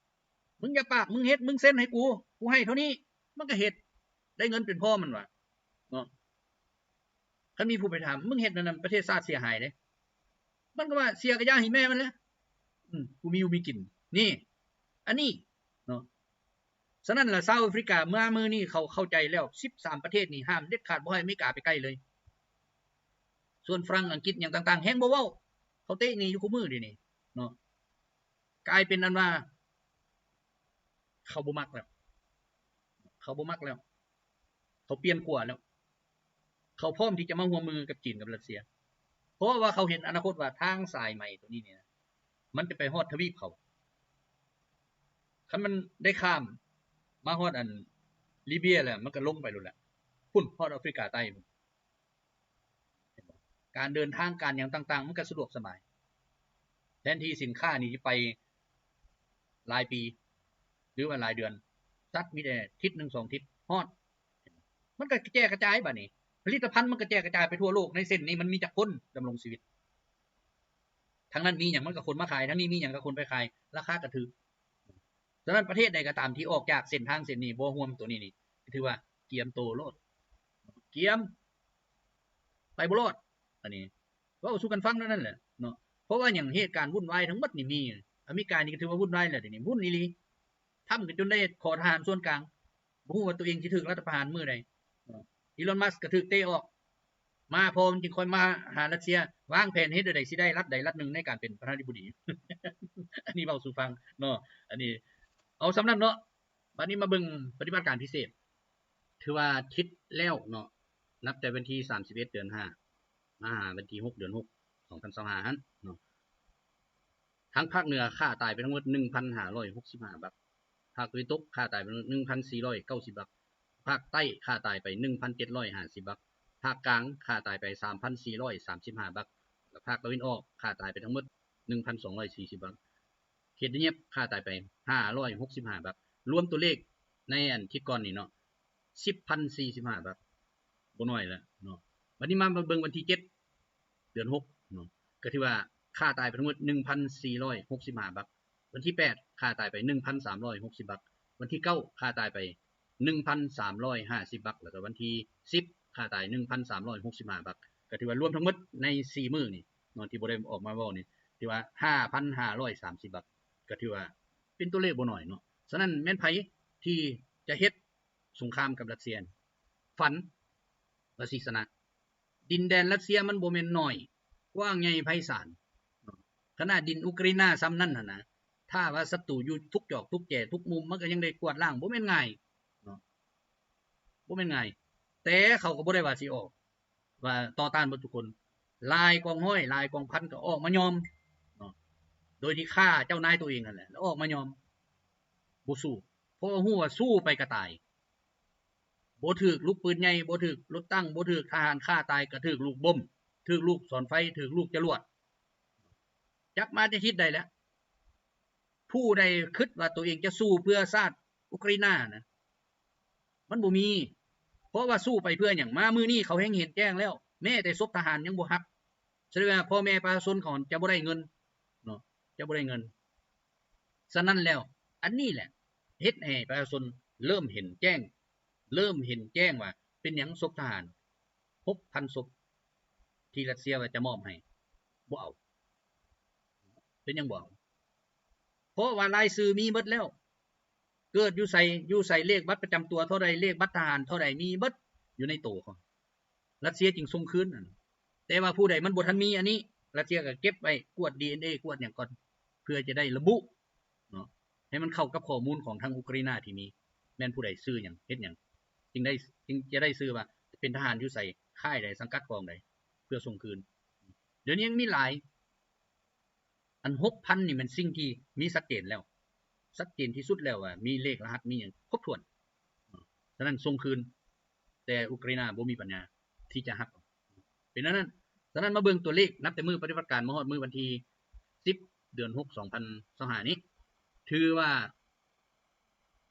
ມຶງຢ່າປາກ ມຶງເຮັດ ມຶງເຊັນໃຫ້ກູ ກູໃຫ້ເທົ່ານີ້ ມັນກໍເຮັດ ໄດ້ເງິນເປັນພໍມັນວ່າເນາະ. ຄັນມີຜູ້ໄປຖາມ ມຶງເຮັດແນວນັ້ນ ປະເທດຊາດເສຍຫາຍເດ້. ມັນກໍວ່າເສຍກໍຢ່າໃຫ້ແມ່ມັນແຫຼະ ອືມ ກູມີຢູ່ມີກິນ ນີ້ ອັນນີ້ເນາະ. ສະນັ້ນລະ ຊາວອາຟຣິກາມາມື້ນີ້ເຂົາເຂົ້າໃຈແລ້ວ ສິບສາມປະເທດນີ້ຫ້າມເດັດຂາດ ບໍ່ໃຫ້ອາເມລິກາໄປໃກ້ເລີຍ. ສ່ວນຝຣັ່ງ ອັງກິດ ຫຍັງຕ່າງໆ ແຮ່ງບໍ່ເວົ້າ ເຂົາເຕະໜີຢູ່ຄູ່ມື້ດຽວນີ້ເນາະ. ກາຍເປັນອັນວ່າ ເຂົາບໍ່ມັກແລ້ວ ເຂົາບໍ່ມັກແລ້ວ ເຂົາປ່ຽນຂົ້ວແລ້ວ. ເຂົາພ້ອມທີ່ຈະມາຮ່ວມມືກັບຈີນກັບຣັດເຊຍ ເພາະວ່າເຂົາເຫັນອະນາຄົດວ່າທາງສາຍໄໝໂຕນີ້ນີ້ນະ ມັນຈະໄປຮອດທະວີບເຂົາ. ຄັນມັນໄດ້ຂ້າມມາຮອດອັນລີເບຍແລ້ວ ມັນກໍລົງໄປໂລດແຫຼະ ພຸ້ນ ຮອດອາຟຣິກາໃຕ້ພຸ້ນ. ເຫັນບໍ່? ການເດີນທາງ ການຫຍັງຕ່າງໆ ມັນກໍສະດວກສະບາຍ ແທນທີ່ສິນຄ້ານີ້ຊິໄປຫຼາຍປີ ຫຼືວ່າຫຼາຍເດືອນ ຈັດມີແຕ່ທິດໜຶ່ງສອງທິດຮອດ. ມັນກໍກະແຈກະຈາຍບາດນີ້ ຜະລິດຕະພັນມັນກະແຈກະຈາຍໄປທົ່ວໂລກ. ໃນເສັ້ນນີ້ມັນມີຈັກຄົນດຳລົງຊີວິດ? ທາງນັ້ນມີຫຍັງມັນກໍຂົນມາຂາຍ ທາງນີ້ມີຫຍັງກໍຂົນໄປຂາຍ ລາຄາກໍຖືກ. ສະນັ້ນປະເທດໃດກໍຕາມທີ່ອອກຈາກເສັ້ນທາງເສັ້ນນີ້ ບໍ່ຮ່ວມໂຕນີ້ນີ້ ຖືວ່າກຽມໂຕໂລດ ກຽມ ໄປບໍ່ລອດ. ອັນນີ້ເວົ້າສູ່ກັນຟັງເທົ່ານັ້ນແຫຼະເນາະ. ເພາະວ່າຫຍັງ? ເຫດການວຸ່ນວາຍທັງໝົດນີ້ມີ ອາເມລິການີ້ກໍຖືວ່າວຸ່ນວາຍແລ້ວ ດຽວນີ້ວຸ່ນອີ່ຫຼີ. ທຳກໍຈົນໄດ້ຂໍທະຫານສ່ວນກາງ ບໍ່ຮູ້ວ່າຕົວເອງຊິຖືກລັດຖະປະຫານມື້ໃດເນາະ. ອີລອນ ມັສ ກໍຖືກເຕະອອກ ມາພໍມັນຈຶ່ງຄ່ອຍມາຫາຣັດເຊຍ ວາງແຜນເຮັດແນວໃດຊິໄດ້ລັດໃດລັດໜຶ່ງໃນການເປັນປະທານາທິບໍດີ. ອັນນີ້ເວົ້າສູ່ຟັງເນາະ ອັນນີ້ເອົາສ່ຳນັ້ນເນາະ. ບາດນີ້ມາເບິ່ງປະຕິບັດການພິເສດ ຖືວ່າທິດແລ້ວເນາະ ນັບແຕ່ວັນທີສາມສິບເອັດ ເດືອນຫ້າ ມາຫາວັນທີຫົກ ເດືອນຫົກ ສອງພັນຊາວຫ້າຫັ້ນເນາະ. ທາງພາກເໜືອຂ້າຕາຍໄປທັງໝົດໜຶ່ງພັນຫ້າຮ້ອຍຫົກສິບຫ້າບັກ, ພາກຕາເວັນຕົກຂ້າຕາຍໄປໜຶ່ງພັນສີ່ຮ້ອຍເກົ້າສິບບັກ, ພາກໃຕ້ຂ້າຕາຍໄປໜຶ່ງພັນເຈັດຮ້ອຍຫ້າສິບບັກ, ພາກກາງຂ້າຕາຍໄປສາມພັນສີ່ຮ້ອຍສາມສິບຫ້າບັກ ແລະ ພາກຕາເວັນອອກຂ້າຕາຍໄປທັງໝົດໜຶ່ງພັນສອງຮ້ອຍສີ່ສິບບັກ, ເຂດດຽບຂ້າຕາຍໄປຫ້າຮ້ອຍຫົກສິບຫ້າບັກ. ລວມຕົວເລກໃນອັນທິດກ່ອນນີ້ເນາະ ສິບພັນສີ່ສິບຫ້າບັກ. ບໍ່ນ້ອຍແລ້ວເນາະ. ບັດນີ້ມາເບິ່ງວັນທີເຈັດ ເດືອນຫົກເນາະ ກໍຖືວ່າຂ້າຕາຍໄປທັງໝົດໜຶ່ງພັນສີ່ຮ້ອຍຫົກສິບຫ້າບັກ, ວັນທີແປດຂ້າຕາຍໄປໜຶ່ງພັນສາມຮ້ອຍຫົກສິບບັກ, ວັນທີເກົ້າຂ້າຕາຍໄປໜຶ່ງພັນສາມຮ້ອຍຫ້າສິບບັກ ແລ້ວກໍວັນທີສິບຂ້າຕາຍໜຶ່ງພັນສາມຮ້ອຍຫົກສິບຫ້າບັກ. ກໍຖືວ່າລວມທັງໝົດໃນສີ່ມື້ນີ້ເນາະ ທີ່ບໍ່ໄດ້ອອກມາເວົ້ານີ້ ຖືວ່າຫ້າພັນຫ້າຮ້ອຍສາມສິບບັກ, ກໍຖືວ່າເປັນຕົວເລກບໍ່ນ້ອຍເນາະ. ສະນັ້ນແມ່ນໃຜທີ່ຈະເຮັດສົງຄາມກັບຣັດເຊຍ? ຝັນວ່າຊິຊະນະ. ດິນແດນຣັດເຊຍມັນບໍ່ແມ່ນນ້ອຍ ກວ້າງໃຫຍ່ໄພສານເນາະ, ຂະໜາດດິນອຸກຣາຍນາຊ່ຳນັ້ນຫັ້ນນະ ຖ້າວ່າສັດຕູຢູ່ທຸກຈອກທຸກແຈທຸກມຸມ ມັນກໍຍັງໄດ້ກວາດລ້າງ ບໍ່ແມ່ນງ່າຍເນາະ ບໍ່ແມ່ນງ່າຍ. ແຕ່ເຂົາກໍບໍ່ໄດ້ວ່າຊິອອກ ວ່າຕໍ່ຕ້ານເບິດທຸກຄົນ, ຫຼາຍກອງຮ້ອຍ ຫຼາຍກອງພັນກໍອອກມາຍອມເນາະ ໂດຍທີ່ຂ້າເຈົ້ານາຍຕົວເອງຫັ້ນແຫຼະ ແລ້ວອອກມາຍອມ ບໍ່ສູ້ ເພາະວ່າຮູ້ວ່າສູ້ໄປກໍຕາຍ. ບໍ່ຖືກລູກປືນໃຫຍ່ ບໍ່ຖືກລົດຕັງ ບໍ່ຖືກທະຫານຂ້າຕາຍ ກໍຖືກລູກບົມ ຖືກລູກສອນໄຟ ຖືກລູກຈະຫຼວດ. ຈັກມາຈາກທິດໃດແຫຼະ? ຜູ້ໃດຄິດວ່າຕົວເອງຈະສູ້ເພື່ອຊາດອຸກຣາຍນານະ ມັນບໍ່ມີ. ເພາະວ່າສູ້ໄປເພື່ອຫຍັງ? ມາມື້ນີ້ເຂົາແຮ່ງເຫັນແຈ້ງແລ້ວ ແມ້ແຕ່ສົບທະຫານຍັງບໍ່ຮັບ. ສະແດງວ່າພໍ່ແມ່ປະຊາຊົນເຂົາຈະບໍ່ໄດ້ເງິນເນາະ ຈະບໍ່ໄດ້ເງິນ. ສະນັ້ນແລ້ວ ອັນນີ້ແຫຼະ ເຮັດໃຫ້ປະຊາຊົນເລີ່ມເຫັນແຈ້ງ ເລີ່ມເຫັນແຈ້ງວ່າເປັນຫຍັງສົບທະຫານຫົກພັນສົບ ທີ່ຣັດເຊຍວ່າຈະມອບໃຫ້ ບໍ່ເອົາ. ເປັນຫຍັງບໍ່ເອົາ? ເພາະວ່າລາຍຊື່ມີເບິດແລ້ວ ເກີດຢູ່ໃສ ຢູ່ໃສ ເລກບັດປະຈຳຕົວເທົ່າໃດ ເລກບັດທະຫານເທົ່າໃດ ມີເບິດຢູ່ໃນໂຕເຂົາ. ຣັດເຊຍຈຶ່ງສົ່ງຄືນ. ແຕ່ວ່າຜູ້ໃດມັນບໍ່ທັນມີອັນນີ້ ຣັດເຊຍກໍເກັບໄວ້ ກວດດີເອັນເອ ກວດຫຍັງກ່ອນ ເພື່ອຈະໄດ້ລະບຸເນາະ ໃຫ້ມັນເຂົ້າກັບຂໍ້ມູນຂອງທາງອຸກຣາຍນາທີ່ມີ ແມ່ນຜູ້ໃດຊື່ຫຍັງ ເຮັດຫຍັງ ຈຶ່ງໄດ້ ຈຶ່ງຈະໄດ້ຊື່ວ່າເປັນທະຫານຢູ່ໃສ ຄ້າຍໃດ ສັງກັດກອງໃດ ເພື່ອສົ່ງຄືນ. ດຽວນີ້ຍັງມີຫຼາຍ. ອັນຫົກພັນນີ້ແມ່ນສິ່ງທີ່ມີຊັດເຈນແລ້ວ ຊັດເຈນທີ່ສຸດແລ້ວວ່າມີເລກລະຫັດ ມີຫຍັງຄົບຖ້ວນ. ສະນັ້ນສົ່ງຄືນ ແຕ່ອຸກຣາຍນາບໍ່ມີປັນຍາທີ່ຈະຮັບ ເປັນອັນນັ້ນ. ສະນັ້ນມາເບິ່ງຕົວເລກ ນັບແຕ່ມື້ປະຕິບັດການມາຮອດມື້ວັນທີສິບ ເດືອນຫົກ ສອງພັນຊາວຫ້ານີ້ ຖືວ່າ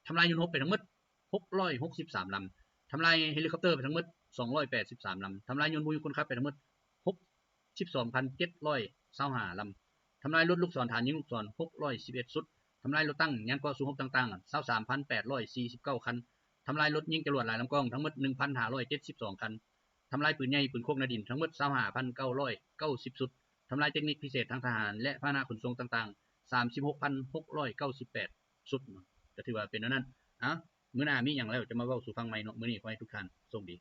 ທຳລາຍຍົນຮົບໄປທັງໝົດຫົກຮ້ອຍຫົກສິບສາມລຳ, ທຳລາຍເຮລິຄອບເຕີໄປທັງໝົດສອງຮ້ອຍແປດສິບສາມລຳ, ທຳລາຍຍົນບໍ່ມີຄົນຂັບໄປທັງໝົດຫົກສິບສອງພັນເຈັດຮ້ອຍຊາວຫ້າລຳ, ທຳລາຍລົດລູກສອນຖານຍິງລູກສອນຫົກຮ້ອຍສິບເອັດຊຸດ, ທຳລາຍລົດຕັງ ຍານກອງສູ້ຮົບຕ່າງໆຊາວສາມພັນແປດຮ້ອຍສີ່ສິບເກົ້າຄັນ, ທຳລາຍລົດຍິງຈະຫຼວດຫຼາຍລຳກອງທັງໝົດໜຶ່ງພັນຫ້າຮ້ອຍເຈັດສິບສອງຄັນ, ທຳລາຍປືນໃຫຍ່ ປືນຄົກ ແນວດິນ ທັງໝົດຊາວຫ້າພັນເກົ້າຮ້ອຍເກົ້າສິບຊຸດ, ທຳລາຍເຕັກນິກພິເສດທາງທະຫານ ແລະ ພາຫະນະຂົນສົ່ງຕ່າງໆ ສາມສິບຫົກພັນຫົກຮ້ອຍເກົ້າສິບແປດຊຸດເນາະ. ກໍຖືວ່າເປັນແນວນັ້ນ. ເອົ້າ ມື້ໜ້າມີຫຍັງແລ້ວຈະມາເວົ້າສູ່ຟັງໃໝ່ເນາະ. ມື້ນີ້ຂໍໃຫ້ທຸກທ່ານໂຊກດີ.